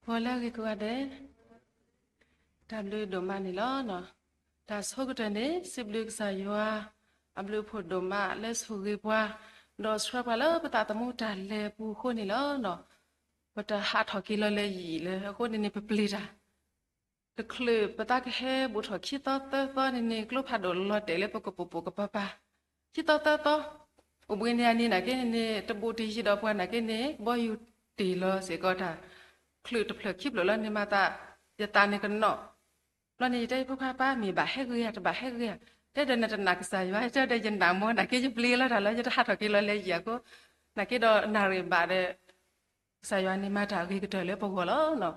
ဂီၤလၢအဂ့ၤကိးဂၤဒဲး, တၢ်ဘျုးဒိၣ်မးန့ၣ်လီၤ. တၢ်ဆိကတၢၢ်န့ၣ် စံးဘျုးကစၢ်ယွၤ အဘျုးအဖှိၣ်ဒိၣ်မးလၢဆိၣ်ဂ့ၤပှၤ, ဒီးဆှၢပှၤလၢပသးသမူတၢ်လဲၤပူၤအဃိန့ၣ်လီၤ. ပတဟးထီၣ်က့ၤလီၤလၢယံာ်လၢအဃိန့ၣ်န့ၣ် ပပျံၤတၢ် တချုးပသးကဟဲဘူးထီၣ်ခံသီသၢသီန့ၣ်န့ၣ် ကျိဖးဒိၣ်လီၤတဲာ်လၢပကပိာ်ပိာ်ကပၤပၤ, ခံသီသၢသီ, အိၣ်ဘှံးန့ၢ်အနံၤနာ်က့န့ၣ်န့ၣ် တဘူးတယံၤဒီးပှၤနာ်က့န့ၣ် ဘီယူၤတ့ၢ်လီၤစ့ၢ်ကီးတၢ်, ချုးတဖျၢၣ်ခံဖျၢၣ်လီၤန့ၣ်မၤသး ယသးန့ၣ်ကနီၣ်, ဘျီန့ၣ် ယတဲဖိခွါပၢ် မ့ၢ်ဘၣ်ဟဲဂ့ၤဧါ တဘၣ်ဟဲဂ့ၤဧါ, တဲဒီးနတနာ်ကစၢ်ယွၤ တဲဒီးယနာ်မ့ၢ်နာ်က့ ယပျံၤလီၤတၢ်လီၤ ယတဟးထီၣ်က့ၤလီၤလၢယံာ်အဃိ, နာ်က့ဒီးနၣ်ရံၣ်ဘၣ်ဒီး ကစၢ်ယွၤန့ၣ်မၤတၢ်အဂ့ၤကတၢၢ်လၢပဂီၢ်လီၤ.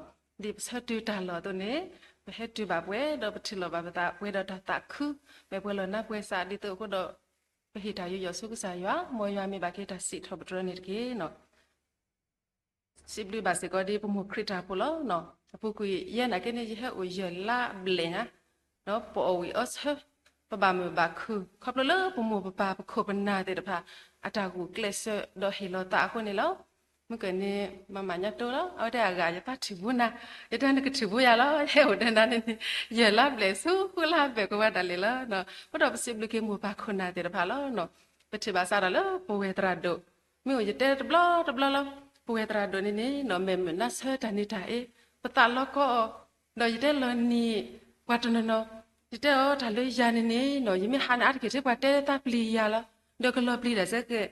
ဒ်ပဆၢတုၤတၢ်လီၢ်အသိးန့ၣ် ပဟဲတုၤဘၣ်ပှဲၤ ဒီးပထံၣ်လိာ်ဘၣ်ပသးပှဲၤဒီးတၢ်သးခု, မ့ၢ်ပှဲၤလီၤနါပှဲၤစးဒ်သိးအဃိဒီး ပဟ့ၣ်တၢ်ယူးယီၣ်ဆူကစၢ်ယွၤ မ်ယွၤမ့ၢ်ဘၣ်က့ၤတၢ်စံးထီၣ်ပတြၢၤန့ၣ်တက့ၢ်. စံးဘျုးဘၣ်စ့ၢ်ကီးဒ်ပမိၢ်ခရံာ်တၢ်ဖိလီၤ. အပူၤကွံာ်ယဲနာ်က့န့ၣ် ယဟဲအိၣ်ယဲၢ်လါဘျဲၣ်ညါ, ပအီၣ်ဝံၣ်အီဆၢ, ပဘၣ်မုာ်ဘၣ်ခုၣ် ခီဖျိလၢပမိၢ်ပပၢ်ပခိၣ်ပနၢ်သ့ၣ်တဖၣ် အတၢ်ဂုာ်ကျဲးစၢးဒီးဟ့ၣ်လီၤသးအဃိန့ၣ်လီၤ. မုၢ်ကၢၢ်န့ၣ် မၤမၤညါတိလီၤ အဝဲတဲအဂၤ ယသးထံၣ်ဘူးနၤ, ယတဲနကထံၣ်ဘူးယၤလီၤ ယဟဲအိၣ်ဒီးနၤန့ၣ်န့ၣ် ယဲၢ်လါဘျဲၣ်ဆူဃုလါဘျဲၣ်ကဝါဒၣ်လဲာ်လီၤ. အဃိဒီးပစံးဘျုးက့ၤမိၢ်ပၢ်ခိၣ်နၢ်သ့ၣ်တဖၣ်လီၤ. ပထံၣ်ဘၣ်စးထီၣ်လၢပဝဲၢ်သရၣ်ဒိၣ်, မ့ၢ်အိၣ်ယတဲတဘျီတဘျီလီၤ, ပဝဲၢ်သရၣ်ဒိၣ်န့ၣ်န့ၣ် မဲာ်မုာ်နါဆၢတၢ်န့ၢ်တၢ်အ့, ပသးလီကီအီၤ, ဒီးယတဲလီၤနံၤပှၤတနီၤနီၤ, ယတဲအီၤတၢ်လၢယၤန့ၣ်န့ၣ် ယမ့ၢ်ဟးန့ၣ်အါတက့ၢ်ထဲပှၤတဲသးပျံၤယၤလီၤ, ဒီးကလီၤပျံၤဒၣ်စဲက့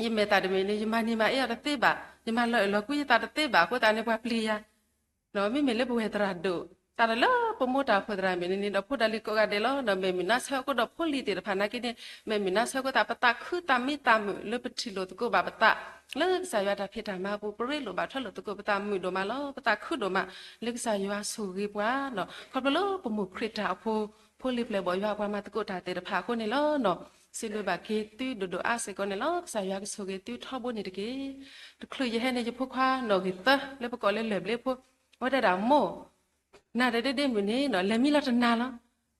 ယမဲာ်သၣ်တမ့ၢ်န့ၣ် ယမၤနံၤမၤအ့အီၤတသ့ဘၣ်, ယမၤလီၤအဲၣ်လီၤကွံယသးတသ့ဘၣ်အဃိသတးန့ၣ် ပှၤပျံၤယၤ, မ့မ့ၢ်လၢပဝဲၢ်သရၣ်ဒိၣ်, စးထီၣ်လၢပမိၢ်တၢ်အိၣ်ဖှိၣ်သရၣ်မုၣ်န့ၣ်န့ၣ် ဒီးဖိဒၣ်လံၤကိးဂၤဒဲးလီၤ, ဒီးမဲာ်မုာ်နါဆၢအဃိဒီးဖိလံၤသ့ၣ်တဖၣ်နာ်က့န့ၣ် မဲာ်မုာ်နါဆၢအဃိသတး ပသးခုသးမံသးမုာ်လၢပထံၣ်လိာ်သကိးဘၣ်ပသး, လၢကစၢ်ယွၤတၢ်ဖံးတၢ်မၤအပူၤ ပရ့လိာ်ဘၣ်ထွဲလိာ်သကိးပသးမုာ်ဒိၣ်မးလီၤ. ပသးခုဒိၣ်မး လၢကစၢ်ယွၤဆိၣ်ဂ့ၤပှၤ, ခီဖျိလၢပမိၢ်ခရံာ်တၢ်အဖိ, ဖိလံၤပျဲၢ်ဘီၣ်ယွၤပှၤမၤသကိးတၢ်သ့ၣ်တဖၣ်အဃိန့ၣ်လီၤ. စံးဘျုးဘၣ်က့ၤသုဒိၣ်ဒိၣ်အါစ့ၢ်ကီးန့ၣ်လီၤ. ကစၢ်ယွၤကဆိၣ်ဂ့ၤသုထီဘိန့ၣ်တက့ၢ်. တချုးယဟဲန့ၣ် ယဖိခွါနီၣ်ဂံၢ်သၢ လၢပကိးလၢလၢၢ်ဘျ့ဖိ, အဝဲတဲဒၣ်မိၢ် နၤဒီးဒ့ဒ့မုၣ်န့ၣ် လဲၤမံလီၤတနၤလီၤ.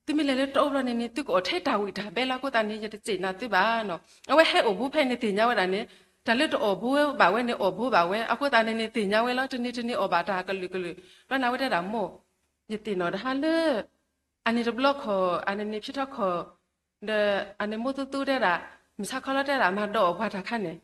သုမ့ၢ်လဲၤလၢတအိၣ်ဘျီန့ၣ်န့ၣ် သုကအိၣ်ထဲတၢ်ဝံၣ်တၢ်ဘဲလီၤ. အဃိသတးန့ၣ် ယတစံးနၤသုဘၣ်နီၤ. အဝဲဟဲအိၣ်ဘူးဖဲန့ၣ်သ့ၣ်ညါဝဲဒၣ်န့ၣ်, တၢ်လၢတအီၣ်ဘူးဘၣ်ဝဲန့ၣ် အီၣ်ဘူးဘၣ်ဝဲ. အဃိသတးန့ၣ်န့ၣ် သ့ၣ်ညါဝဲလီၤ. တနံၤတနံၤအီၣ်ဘၣ်တၢ်ကလုာ်ကလုာ်. ဘျီန့ၣ်အဝဲတဲဒၣ်မိၢ်, ယသ့ၣ်နီၣ်တဟါလၢ အန့ၣ်တဘျီခီၣ် အန့ၣ်န့ၣ်ဖံထီခီၣ် ဒီးအန့ၣ်မိၢ်သူသူတဲဒၣ်, မုၢ်ဆါခီလီၤတဲဒၣ် မၤဒီးအီၣ်ပှၤတၢ်ခါန့ၣ်.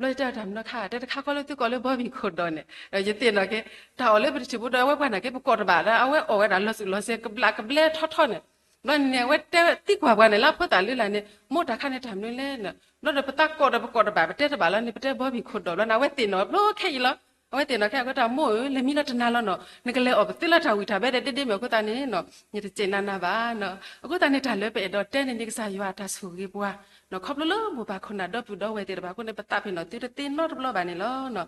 ဘျီယတဲအီၤတၢ်မနုၤခါ တဲတခါဃီလၢသုကိးလၢဘီဘံၣ်ခိၣ်ဒီးန့ၣ်, ယသ့ၣ်နီၣ်က့ၤ တၢ်အီၣ်လၢပတထံၣ်ဘူးဒီးအဝဲပှၤနာ်က့ ပကိးတဘၣ်ဒီး အဝဲအီၣ်ဝဲဒၣ်လီၤစုာ်လီၤစဲး ကဘျးကဘျဲထီထီန့ၣ်. ဘျီန့ၣ်န့ၣ် အဝဲတဲသံကွၢ်ပှၤန့ၣ် လၢဖိသၣ်လၢလာ်န့ၣ် မိၢ်တၢ်ခါန့ၣ်တၢ်မနုၤလဲၣ်. ဘျီဒီးပသးကိးဒီးပကိးတဘၣ် ပတဲတဘၣ်လီၤန့ၣ် ပတဲဘီဘံၣ်ခိၣ်ဒီး ဘျီန့ၣ် အဝဲသ့ၣ်နီၣ်ဘျီခဲအံၤလီၤ. အဝဲသ့ၣ်နီၣ်က့ၤ အဝဲတၢ်မိၢ်ဧၢ လဲၤမံလီၤတနၤလီၤနီၤ, နကလဲၤအီၣ်ပသ့လၢတၢ်ဝံၣ်တၢ်ဘဲဒီးဒ့ဒ့မုၣ်အဃိသတးန့ၣ်နီၤ, ယတစံးနၤနၤဘၣ်နီၤ. အဃိသတးန့ၣ် တၢ်လၢပအဲၣ်ဒိးတဲန့ၣ်န့ၣ် ကစၢ်ယွၤတၢ်ဆိၣ်ဂ့ၤပှၤ ခီဖျိလၢမိၢ်ပၢ်ခိၣ်နၢ်ဒီပုၢ်ဒီဝဲၢ်သ့ၣ်တဖၣ်အဃိန့ၣ် ပသးပ့ၤနီၣ်သုတသ့နီတဘျီဘၣ်န့ၣ်လီၤ.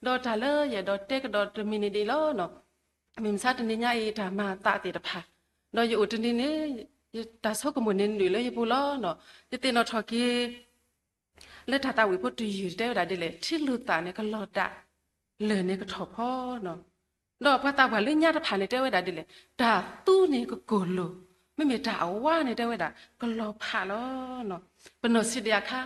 ဒီးတၢ်လၢယအဲၣ်ဒိးတဲကဒီးတမံၤန့ၣ်ဒ်အံၤလီၤ. မုၢ်မဆါတနံၤညါအံၤ တၢ်မၤအသးသ့ၣ်တဖၣ်, ဒီးယအိၣ်တနံၤန့ၣ် ယတၢ်ဆိကမိၣ်န့ၣ်နုာ်လၢယပူၤလီၤ. ယသ့ၣ်နီၣ်ထီၣ်က့ၤ လၢတၢ်သးဝံၣ်ဖိတယုၢ်တဲဝဲဒၣ်ဒ်လဲၣ်, ထံလုၢ်သးန့ၣ်ကလီၤဒၣ်, လၢၢ်န့ၣ်ကထီၣ်ဖီနီၤ. ဒီးပှၤသးပှၢ်လၢညါတဖၣ်န့ၣ်တဲဝဲဒၣ်ဒ်လဲၣ်, တၢ်သူန့ၣ်ကကိၢ်လိာ်, မ့မ့ၢ်တၢ်အဝါန့ၣ်တဲဝဲဒၣ် ကလီၤဖးလီၤ. ပနီၢ်ဆံးဒံးအခါ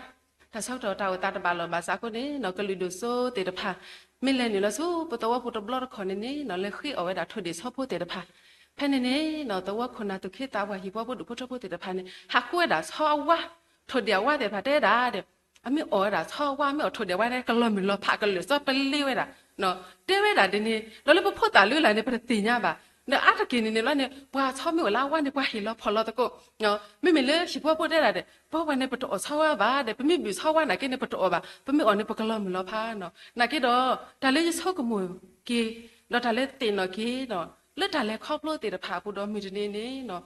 တၢ်ဆၢကတီၢ်တၢ်အိၣ်သးတဘၣ်လီၢ်ဘၣ်စးအဃိန့ၣ်နီၤ, ကလုာ်ဒိၣ်စိသ့ၣ်တဖၣ် မ့ၢ်လဲၤနုာ်လီၤဆူပသဝီပူၤတဘျီတခီၣ်န့ၣ်န့ၣ်နီၤ, လဲၤဃ့အီၣ်ဝဲဒၣ်ထိၣ်ဒ့ၣ်ဆီဖိသ့ၣ်တဖၣ်. ဖဲန့ၣ်န့ၣ်နီၤ, သဝီခိၣ်နၢ်သူၣ်က့သးပှၢ်ဟံၣ်ဖိဖိဒူၣ်ဖိထၢဖိသ့ၣ်တဖၣ်န့ၣ် ဟးဃုဝဲဒၣ်ဆီအဝါ, ထိၣ်ဒ့ၣ်အဝါသ့ၣ်တဖၣ်တဲဒၣ်ဒီး အမ့ၢ်အီၣ်ဝဲဒၣ်ဆီအဝါ မ့ၢ်အီၣ်ထိၣ်ဒ့ၣ်အဝါန့ၣ် ကလီၤမုၢ်လီၤဖးကလုာ်စီပလ့ဝဲဒၣ် တဲဝဲဒၣ်ဒ်န့ၣ်, ဒီးလၢပဖိသၣ်လၢလာ်န့ၣ် ပတသ့ၣ်ညါဘၣ်. ဒီးအါတက့ၢ်န့ၣ်န့ၣ်လီၤန့ၣ် ပှၤဆီမ့ၢ်အိၣ်လၢအဝါန့ၣ် ပှၤဟ့ၣ်လီၤဖီၣ်လီၤသကိး, မ့မ့ၢ်လၢဟံၣ်ဖိဖိတဲဒၣ်ဒီး ပဝဲပှၤန့ၣ် ပတအီၣ်ဆီဝါဘၣ်ဒီး ပမ့ၢ်ဘုၣ်ဆီဝါနာ်က့န့ၣ် ပတအီၣ်ဘၣ်, ပမ့ၢ်အီၣ်န့ၣ် ပကလီၤမုၢ်လီၤဖးနီၤ. နာ်က့ဒီး တၢ်လၢယဆိကမိၣ်က့ၤ ဒီးတၢ်လၢသ့ၣ်နီၣ်က့ၤနီၤ, လၢတၢ်လဲၤခီဖျိသ့ၣ်တဖၣ်အပူၤဒီးမုၢ်တနံၤန့ၣ်နီၤ,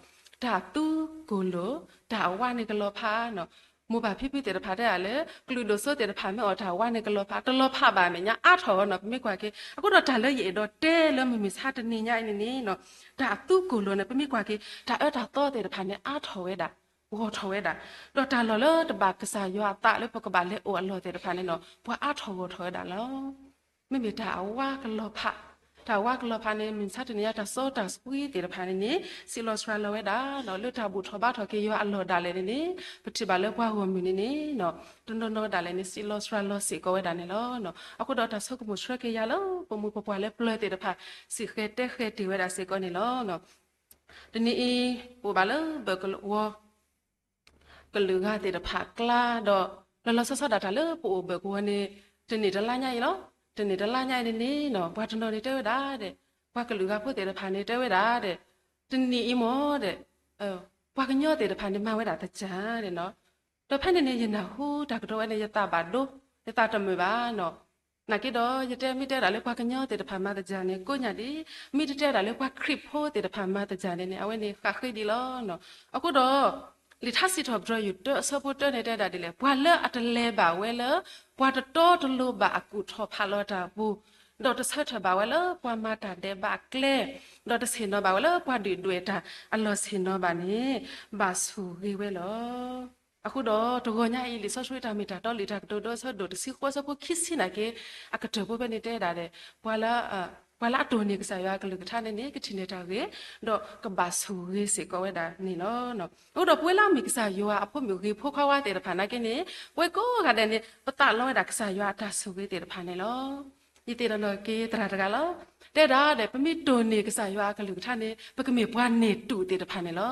တၢ်သူကိၢ်လိာ်, တၢ်အဝါန့ၣ်ကလီၤဖးနီၤ. မိၢ်ပၢ်ဖံဖုသ့ၣ်တဖၣ်တဲဒၣ်လၢ ကလုာ်ဒိၣ်စိသ့ၣ်တဖၣ်မ့ၢ်အီၣ်တၢ်ဝါန့ၣ် ကလီၤဖး, တလီၤဖးဘၣ်အမဲာ်ညါအါထီၣ်နီၤ, ပမ့ၢ်ကွၢ်က့ၤ. အဃိဒီးတၢ်လၢယအဲၣ်ဒိးတဲလၢမုၢ်မဆါတနံၤညါအံၤန့ၣ်န့ၣ်နီၤ, တၢ်သူကိၢ်လိာ်န့ၣ် ပမ့ၢ်ကွၢ်က့ၤ တၢ်အၢတၢ်သီသ့ၣ်တဖၣ်န့ၣ် အါထီၣ်ဝဲဒၣ်, ဂီၢ်ထီၣ်ဝဲဒၣ်, ဒီးတၢ်လီၢ်လၢတဘၣ်ကစၢ်ယွၤအသးလၢပကဘၣ်လဲၤအိၣ်အလီၢ်သ့ၣ်တဖၣ်န့ၣ်နီၤ, ပှၤအါထီၣ်ဂီၢ်ထီၣ်ဝဲဒၣ်လီၤ. မ့မ့ၢ်တၢ်အဝါကလီၤဖး တၢ်ဝါကလီၤဖးန့ၣ် မုၢ်မဆါတနံၤညါ တၢ်စီတၢ်ဆှံသ့ၣ်တဖၣ်န့ၣ်န့ၣ် စံးလီၤစှၤလီၤဝဲဒၣ် လၢတၢ်ဘူၣ်ထီၣ်ဘါထီၣ်က့ၤယွၤအလီၢ်ဒၣ်လဲာ်န့ၣ်န့ၣ် ပထံၣ်ဘၣ်လၢပှၤဂီၢ်မုၢ်န့ၣ်န့ၣ် တနီၤနီၤဒၣ်လဲာ်န့ၣ် စံးလီၤစှၤလီၤစ့ၢ်ကီးဝဲဒၣ်န့ၣ်လီၤ. အဃိဒီးတၢ်ဆိကမိၣ်ဆှၢက့ၤယၤလၢ ပမိၢ်ပပှၢ်လၢပျၢၤသ့ၣ်တဖၣ် စံးဃဲၤတဲဃဲၤတ့ၢ်ဝဲဒၣ်စ့ၢ်ကီးန့ၣ်လီၤ. တနံၤအံၤ ပအိၣ်ဘၣ်လၢဘၢၣ်ကဝီၤ ကလုာ်ဂၤသ့ၣ်တဖၣ်အကျါဒီး လီၤလီၤဆီဆီဒၣ်တၢ်လၢပအိၣ်ဘၢၣ်ကဝီၤန့ၣ် တနံၣ်တလါညါအံၤလီၤ. တနံၣ်တလါညါအံၤန့ၣ်န့ၣ် ပှၤတနီၤန့ၣ်တဲဝဲဒၣ်ဒီး ပှၤကလုာ်ဂၤဖိသ့ၣ်တဖၣ်န့ၣ်တဲဝဲဒၣ်ဒီး တနံၣ်အံၤမ့ၢ်ဒီး ပှၤကညီသ့ၣ်တဖၣ်န့ၣ်မၤဝဲဒၣ်သၢၣ်ဒီး ဒီးဖဲန့ၣ်န့ၣ် ယနၢ်ဟူတၢ်ကတိၤဝဲန့ၣ် ယသးဘၣ်ဒိ ယသးတမုာ်ဘၣ်နီၤ. နာ်က့ဒီး ယတဲမ့ၢ်တဲဒၣ်လၢပှၤကညီသ့ၣ်တဖၣ်မၤသၢၣ်န့ၣ် ကိးညါဒံး, မ့ၢ်တတဲဒၣ်လၢပှၤခရံာ်ဖိသ့ၣ်တဖၣ်မၤသၢၣ်န့ၣ်န့ၣ် အဝဲန့ၣ်ဃးဃ့ဒံးလီၤ. အဃိဒီး လံာ်ထါစံးထီၣ်ပတြၢၤ ယူၢ်တၢအဆၢဖိတၢန့ၣ်တဲဒၣ်ဒ်လဲၣ်, ပှၤလၢအတလဲၤဘၣ်ဝဲလၢ ပှၤတတီတလိၤဘၣ်အကူၣ်ထီၣ်ဖးလီၤတၢ်အပူၤ, ဒီးတဆၢထၢၣ်ဘၣ်ဝဲလၢပှၤမၤတၢ်ဒဲးဘးအကျဲ, ဒီးတဆ့ၣ်နီၤဘၣ်ဝဲလၢပှၤဒုၣ်ဒွဲၣ်တၢ်အလီၢ်ဆ့ၣ်နီၤဘၣ်န့ၣ် ဘၣ်ဆိၣ်ဂ့ၤဝဲလီၤ. အဃိဒီးတဂီၤညါအံၤ လံာ်စီဆှံတၢ်မ့ၢ်တၢ်တီလံာ်တၢ်ကတိၤဒိအဆၢဒိၣ်တဆံဃိးအဆၢဖိခံဆံနာ်က့ အကတၢၢ်ဖိဖဲန့ၣ်တဲဒၣ်ဒီး ပှၤလၢ ပှၤလၢအတိၢ်န့ၢ်ကစၢ်ယွၤအကလုၢ်ကထါန့ၣ်န့ၣ် ကထံၣ်န့ၢ်တၢ်ဂ့ၤ ဒီးကဘၣ်ဆိၣ်ဂ့ၤစ့ၢ်ကီးဝဲဒၣ်န့ၣ်လီၤ. အဃိဒီးပဝဲလၢအမ့ၢ်ကစၢ်ယွၤအဖိမုၣ်ဂ့ၤဖိခွါဝါသ့ၣ်တဖၣ်နာ်က့န့ၣ် ပဝဲကိးဂၤဒဲးန့ၣ် ပသးလီဝဲဒၣ်ကစၢ်ယွၤအတၢ်ဆိၣ်ဂ့ၤသ့ၣ်တဖၣ်န့ၣ်လီၤ. ယသ့ၣ်နီၣ်နီၣ်က့ၤသရၣ်တဂၤလီၤ. တဲဒၣ်ဒီး ပမ့ၢ်တိၢ်န့ၢ်ကစၢ်ယွၤအကလုၢ်ကထါန့ၣ် ပကမ့ၢ်ပှၤန့ၢ်တူၢ်သ့ၣ်တဖၣ်န့ၣ်လီၤ.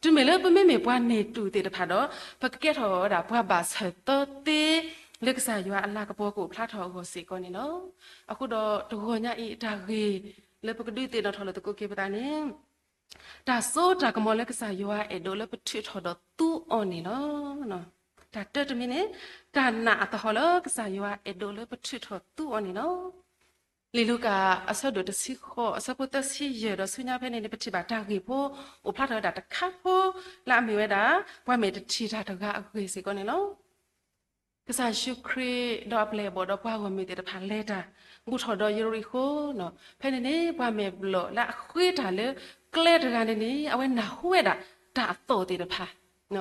တုၤမ့ၢ်လၢပမ့မ့ၢ်ပှၤန့ၢ်တူၢ်သ့ၣ်တဖၣ်ဒီး ပကကဲထီၣ်ဝဲဒၣ်ပှၤဘၣ်ဆၢၣ်သၢသ့ လၢကစၢ်ယွၤအလၤကပီၤကအိၣ်ဖျါထီၣ်အဂီၢ်စ့ၢ်ကီးန့ၣ်လီၤ. အဃိဒီးတဂီၤညါအံၤအတၢ်ဂ့ၢ် လၢပကဒုးသ့ၣ်နီၣ်ထီၣ်လိာ်သကိးက့ၤပသးန့ၣ် တၢ်စိတၢ်ကမီၤလၢကစၢ်ယွၤအဲၣ်ဒိးလၢပထုးထီၣ်ဒီးသူအီၤန့ၣ်လီၤ. တၢ်တၢတမံၤန့ၣ် တၢ်နာ်အသဟီၣ်လၢကစၢ်ယွၤအဲၣ်ဒိးလၢပထုးထီၣ်သူအီၤန့ၣ်လီၤ. လံာ်လူၤကၣ်အဆၢဒိၣ်တဆံဃိး အဆၢဖိသၢဆံယဲၢ်ဒီးဆူညါဖဲန့ၣ်န့ၣ် ပထံၣ်ဘၣ်တၢ်ဂ့ၢ်ဖိ အိၣ်ဖျါထီၣ်ဝဲဒၣ်တခါဖိ လၢအမ့ၢ်ဝဲဒၣ် ပှၤမဲာ်တထံၣ်တၢ်တဂၤအဂ့ၢ်စ့ၢ်ကီးန့ၣ်လီၤ. ကစၢ်ယ့ၣ်ၡူးခရံာ်ဒီးအပျဲၢ်အဘီၣ်ဒီးပှၤဂီၢ်မုၢ်သ့ၣ်တဖၣ်လဲၤတၢ် ဘူၣ်ထီၣ်ဒီးယရံၣ်ဃိၤန့ၣ်, ဖဲန့ၣ်န့ၣ် ပှၤမဲာ်ဘျီၣ်လၢအဃ့တၢ်လၢကျဲတဂၤန့ၣ်န့ၣ် အဝဲနၢ်ဟူဝဲဒၣ်တၢ်အသီၣ်သ့ၣ်တဖၣ် လီ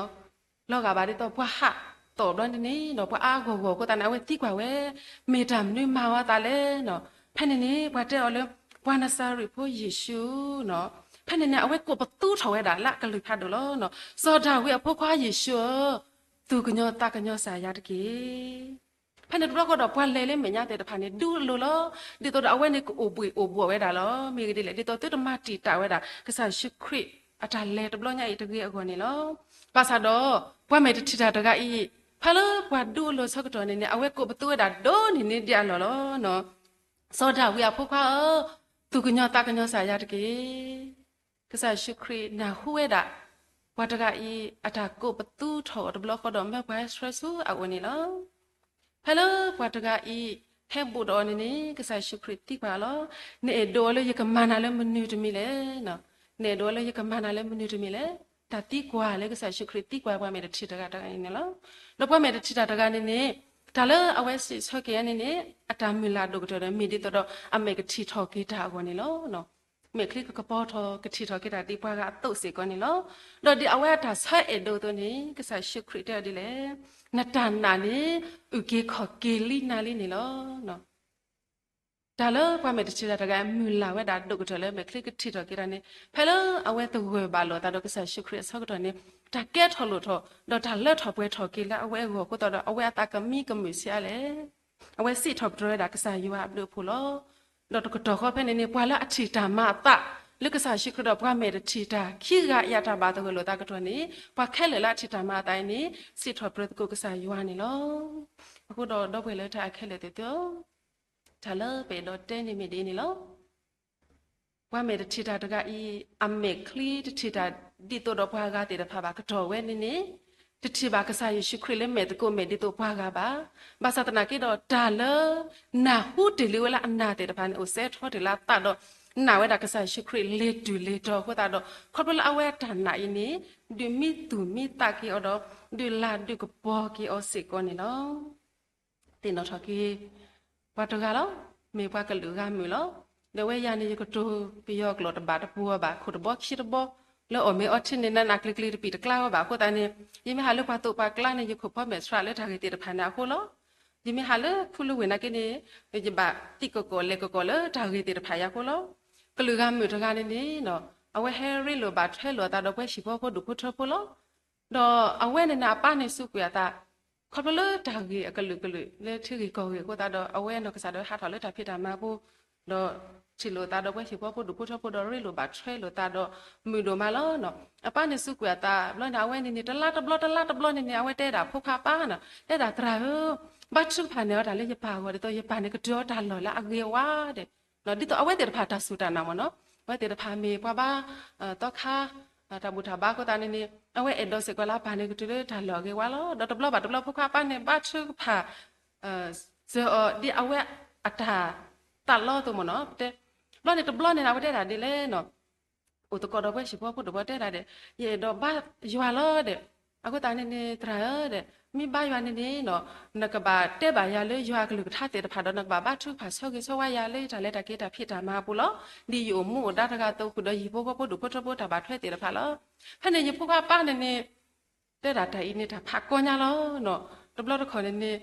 ၤဂာ်ဘၣ်ဒ်သိးပှၤဟးသီၣ်ဘျီန့ၣ်န့ၣ် ပှၤအါဂီၢ်ဂီၢ်အဃိသတးန့ၣ် အဝဲသံကွၢ်ဝဲ မ့ၢ်တၢ်မနုၤမၤအသးလဲၣ်န့ၣ်, ဖဲန့ၣ်န့ၣ် ပှၤတဲအီၤလၢ ပှၤနၤစၤရ့းဖိယ့ၣ်ၡူးန့ၣ်, ဖဲန့ၣ်န့ၣ် အဝဲကိးပသူထီၣ်ဝဲဒၣ်လၢအကလုၢ်ဖးဒိၣ်လီၤ. စီၤဒၤဝံးအဖိခွါယ့ၣ်ၡူးဧၢ, သူၣ်ကညီၤသးကညီၤစၢ်ယၤတက့ၢ်. ဖဲန့ၣ်တဘျီဃီဒီး ပှၤလဲၤလၢမဲာ်ညါသ့ၣ်တဖၣ်န့ၣ် ဒူအလိၤလီၤ. ဒ်သိးဒီးအဝဲန့ၣ်ကအိၣ်ဘှံးအိၣ်ဘှီၣ်ဝဲဒၣ်လီၤ. မ့ၢ်ဂ့ၢ်ဒ်လဲၣ်, ဒ်သိးသုတမၤတံာ်တာ်ဝဲဒၣ် ကစၢ်ယ့ၣ်ၡူးခရံာ်အတၢ်လဲၤတဘျီညါအံၤတဂ့ၤအဂီၢ်န့ၣ်လီၤ. ဘၣ်ဆၣ်ဒီး ပှၤမဲာ်တထံၣ်တၢ်တဂၤအံၤ ဖဲလၢပှၤဒူအလိၤဆၢကတီၢ်န့ၣ်န့ၣ် အဝဲကိးပသူဝဲဒၣ်ဒိၣ်န့ၢ်န့ၢ်ဒံးအလီၢ်လီၤ. စီၤဒၤဝံးအဖိခွါဧၢ, သူၣ်ကညီၤသးကညီၤစၢ်ယၤတက့ၢ်. ကစၢ်ယ့ၣ်ၡူးခရံာ်နၢ်ဟူဝဲဒၣ် ပှၤတဂၤအံၤ အတၢ်ကိးပသူထီၣ်အီၤတဘျီဃီဒီး မၢပှၤဆှၢဆူအအိၣ်န့ၣ်လီၤ. ဖဲလၢပှၤတဂၤအံၤ ဟဲဘူးဒီးအီၤန့ၣ်န့ၣ် ကစၢ်ယ့ၣ်ၡူးခရံာ်သံကွၢ်အီၤလီၤ. နအဲၣ်ဒိးအီၤလၢယကမၤနၤလၢမနုၤတမံၤလဲၣ်. နအဲၣ်ဒိးအီၤလၢယကမၤနၤလၢမနုၤတမံၤလဲၣ်. တၢ်သံကွၢ်လၢကစၢ်ယ့ၣ်ၡူးခရံာ်သံကွၢ်ပှၤမဲာ်တထံၣ်တဂၤတဂၤအံၤန့ၣ်လီၤ. ဒီးပှၤမဲာ်တထံၣ်တၢ်တဂၤန့ၣ်န့ၣ် တၢ်လၢအဝဲစံးဆၢက့ၤအီၤန့ၣ်န့ၣ် အတၢ်မုၢ်လၢ်ဒိၣ်ကတၢၢ်ဒီး မ့ၢ်ဒ်သိးဒီးအမဲာ်ကထံၣ်ထီၣ်က့ၤတၢ်အဂီၢ်န့ၣ်လီၤ. မဲာ်ချံကကပီၤထီၣ် ကထံၣ်ထီၣ်က့ၤတၢ်ဒ်ပှၤဂၤအသိးစ့ၢ်ကီးန့ၣ်လီၤ. ဒီးဒ်အဝဲအတၢ်ဆၢအဲၣ်ဒိးအသိးန့ၣ် ကစၢ်ယ့ၣ်ၡူးခရံာ်တဲအီၤဒ်လဲၣ်, နတၢ်နာ်န့ၣ် အုၣ်က့ၤခီၣ်က့ၤလံနၤလံန့ၣ်လီၤ. တၢ်လၢပှၤမဲာ်တထံၣ်တၢ်တဂၤအံၤ မုၢ်လၢ်ဝဲဒၣ်ဒိၣ်ကတၢၢ်လၢမဲာ်ချံကထံၣ်ထီၣ်က့ၤတၢ်န့ၣ် ဖဲလၢအဝဲသဂၢၢ်ဘၣ်လိာ်သးဒီးကစၢ်ယ့ၣ်ၡူးခရံာ်အဆၢကတီၢ်န့ၣ် တၢ်ကဲထီၣ်လိၣ်ထီၣ် ဒီးတၢ်လၢထီၣ်ပှဲၤထီၣ်က့ၤလၢအဝဲအဂီၢ်အဃိသတးဒီး အဝဲအသးကမံကမုာ်ဆံးအါလဲၣ်. အဝဲစံးထီၣ်ပတြၢၤဝဲဒၣ်ကစၢ်ယွၤအဘျုးအဖှိၣ်လီၤ. ဒီးတကတီၢ်ဃီဖဲန့ၣ်န့ၣ် ပှၤလၢအထံၣ်တၢ်မၤအသး လၢကစၢ်ယ့ၣ်ၡူးခရံာ်ဒီးပှၤမဲာ်တထံၣ်တၢ်ခံဂၤအံၤအတၢ်ဘၣ်သဂၢၢ်လိာ်သးကတီၢ်န့ၣ် ပှၤခဲလၢာ်လၢအထံၣ်တၢ်မၤအသးအံၤန့ၣ် စံးထီၣ်ပတြၢၤသကိးကစၢ်ယွၤန့ၣ်လီၤ. အဃိဒီးဒီပုၢ်ဝဲၢ်လၢတၢ်အဲၣ်ခဲလၢာ်သ့ၣ်ဧၢ, တၢ်လၢပအဲၣ်ဒိးတဲန့ၣ်မ့ၢ်ဒ်အံၤန့ၣ်လီၤ. ပှၤမဲာ်တထံၣ်တၢ်တဂၤအံၤ အမဲာ်ချံတထံၣ်တၢ်ဒ်သိးဒီးပှၤဂၤသ့ၣ်တဖၣ်ဘၣ်. ကတီၢ်ဝဲန့ၣ်န့ၣ် တထံၣ်ဘၣ်ကစၢ်ယ့ၣ်ၡူးခရံာ်လၢမဲာ်သကိးမဲာ်ဒ်သိးပှၤဂၤဘၣ်. ဘၣ်ဆၣ်သနာ်က့ဒီး တၢ်လၢနၢ်ဟူတ့ၢ်လံဝဲလၢအနၢ်သ့ၣ်တဖၣ်န့ၣ် အိၣ်စဲထီၣ်တ့ၢ်လၢအသးဒီး နာ်ဝဲဒၣ်ကစၢ်ယ့ၣ်ၡူးခရံာ်လ့ၤတုၤလ့ၤတီၤအဃိသတးဒီး ခီဖျိလၢအဝဲအတၢ်နာ်အံၤန့ၣ် ဒုးမံသူၣ်မံသးက့ၤအီၤဒီး ဒုးလၤဒုးကပီၤက့ၤအီၤစ့ၢ်ကီးန့ၣ်လီၤ. သ့ၣ်နီၣ်ထီၣ်က့ၤ ပှၤတဂၤလီၤ, မ့ၢ်ပှၤကလုာ်ဂၤမုၢ်လီၤ. ဒီးဝဲယၤန့ၣ် ယကတိၤပယီၤကျိာ်တဘၣ်တပူၤဘၣ်, ခိၣ်တဘီခံတဘီ, လၢအီၣ်မ့ၤအီထံန့ၣ် နးနးကျံၤကျံၤတပံာ်တကျါဝဲဘၣ်အဃိသတးန့ၣ် ယမ့ၢ်ဟးလၢပှၤသိးပှၤကျါန့ၣ် ယခိၣ်ဖီမဲာ်ဆှးလၢတၢ်ဂ့ၢ်သ့ၣ်တဖၣ်န့ၣ်အဃိလီၤ. ယမ့ၢ်ဟးလၢခူလၢဝ့ၢ်နာ်က့န့ၣ် ယဘၣ်သံကကိးလဲၤကကိးလၢတၢ်ဂ့ၢ်သ့ၣ်တဖၣ်အံၤအဃိလီၤ. ကလုာ်ဂၤမုၣ်တဂၤန့ၣ်န့ၣ် အဝဲဟဲရ့လိာ်ဘၣ်ထွဲလိာ်အသးဒီးပှၤဟံၣ်ဖိဃီဖိဒူၣ်ဖိထၢဖိလီၤ. ဒီးအဝဲန့ၣ်န့ၣ် အပၢ်န့ၣ်စူးကွံာ်အသး ခီဖျိလၢတၢ်ဂ့ၢ်အကလုာ်ကလုာ်လၢထံဂ့ၢ်ကီၢ်ဂ့ၢ်အဃိသတးဒီး အဝဲနီၢ်ကစၢ်ဒၣ်ဝဲဟးထီၣ်လၢတၢ်ဖံးတၢ်မၤအပူၤ, ဒီးထံၣ်လိာ်သးဒီးပှၤဟံၣ်ဖိဃီဖိဒူၣ်ဖိထၢဖိဒီးရ့လိာ်ဘၣ်ထွဲလိာ်သးဒီးမုာ်ဒိၣ်မးလီၤ. အပၢ်န့ၣ်စူးကွံာ်အသးဘျီန့ၣ် အဝဲန့ၣ်န့ၣ် တလါတဘျီတလါတဘျီန့ၣ်န့ၣ် အဝဲတဲဒၣ်ဖိခွါအပၢ်န့ၣ် တဲဒၣ်သရၣ်ဧၢ, ဘါထုကဖၣ်န့ၢ်အီၤတၢ်လၢယပၢ်အဂီၢ် ဒ်သိးယပၢ်န့ၣ်ကတုၤအီၤတၢ်လီၢ်လၢအဂ့ၤဝဲဒၣ် ဒ်သိးအဝဲသ့ၣ်တဖၣ်တၢ်စူၢ်တၢ်နာ်မ့ၢ်နီၤ, အဝဲသ့ၣ်တဖၣ်မ့ၢ်ပှၤဘါသီခါ တၢ်ဘူၣ်တၢ်ဘါအဃိသတးန့ၣ်န့ၣ် အဝဲအဲၣ်ဒိးစ့ၢ်ကီးလၢအပၢ်န့ၣ်ကတုၤလၢတၢ်လီၢ်အဂ့ၤဝဲလီၤ. ဒီးတဘျီဘၣ်တဘျီဖိခွါအပၢ်န့ၣ် ဘါထုကဖၣ် စၢၤအီၤဒ်အဝဲအတၢ်သးလီအသိးမ့ၢ်နီၤ, ပတဲ ဘျီန့ၣ်တဘျီန့ၣ် အဝဲတဲဒၣ်ဒ်လဲၣ်နီၤ, အိၣ်သကိးဒီးပှၤဟံၣ်ဖိဃီဖိဒူၣ်ဖိတဲဒၣ်ဒီး ယအဲၣ်ဒိးဘါယွၤလီၤဒီး အဃိသတးန့ၣ်န့ၣ် သရၣ်ဧၢဒီး မ့ၢ်ဘါယွၤန့ၣ်န့ၣ်နီၤ နကဘၣ်တဲဘၣ်ယၤလၢယွၤအကလုၢ်ကထါသ့ၣ်တဖၣ်ဒီး နကဘၣ်ဘါထုကဖၣ်ဆၢဂ့ၤဆၢဝါယၤလၢယတၢ်လဲၤတၢ်က့ၤတၢ်ဖံးတၢ်မၤအပူၤလီၤ. ဒ်ယအိၣ်မူအိၣ်ဒါတဂၤအသိးဃုာ်ဒီးယဟံၣ်ဖိဃီဖိဒူၣ်ဖိထၢဖိတၢ်ဘၣ်ထွဲသ့ၣ်တဖၣ်လီၤ. ဖဲန့ၣ်ယဖိခွါပၢ်န့ၣ်န့ၣ် တဲဒၣ်တၢ်အံၤန့ၣ် တၢ်ဖးကီညါလီၤနီၤ. တဘျီတခီၣ်န့ၣ်န့ၣ်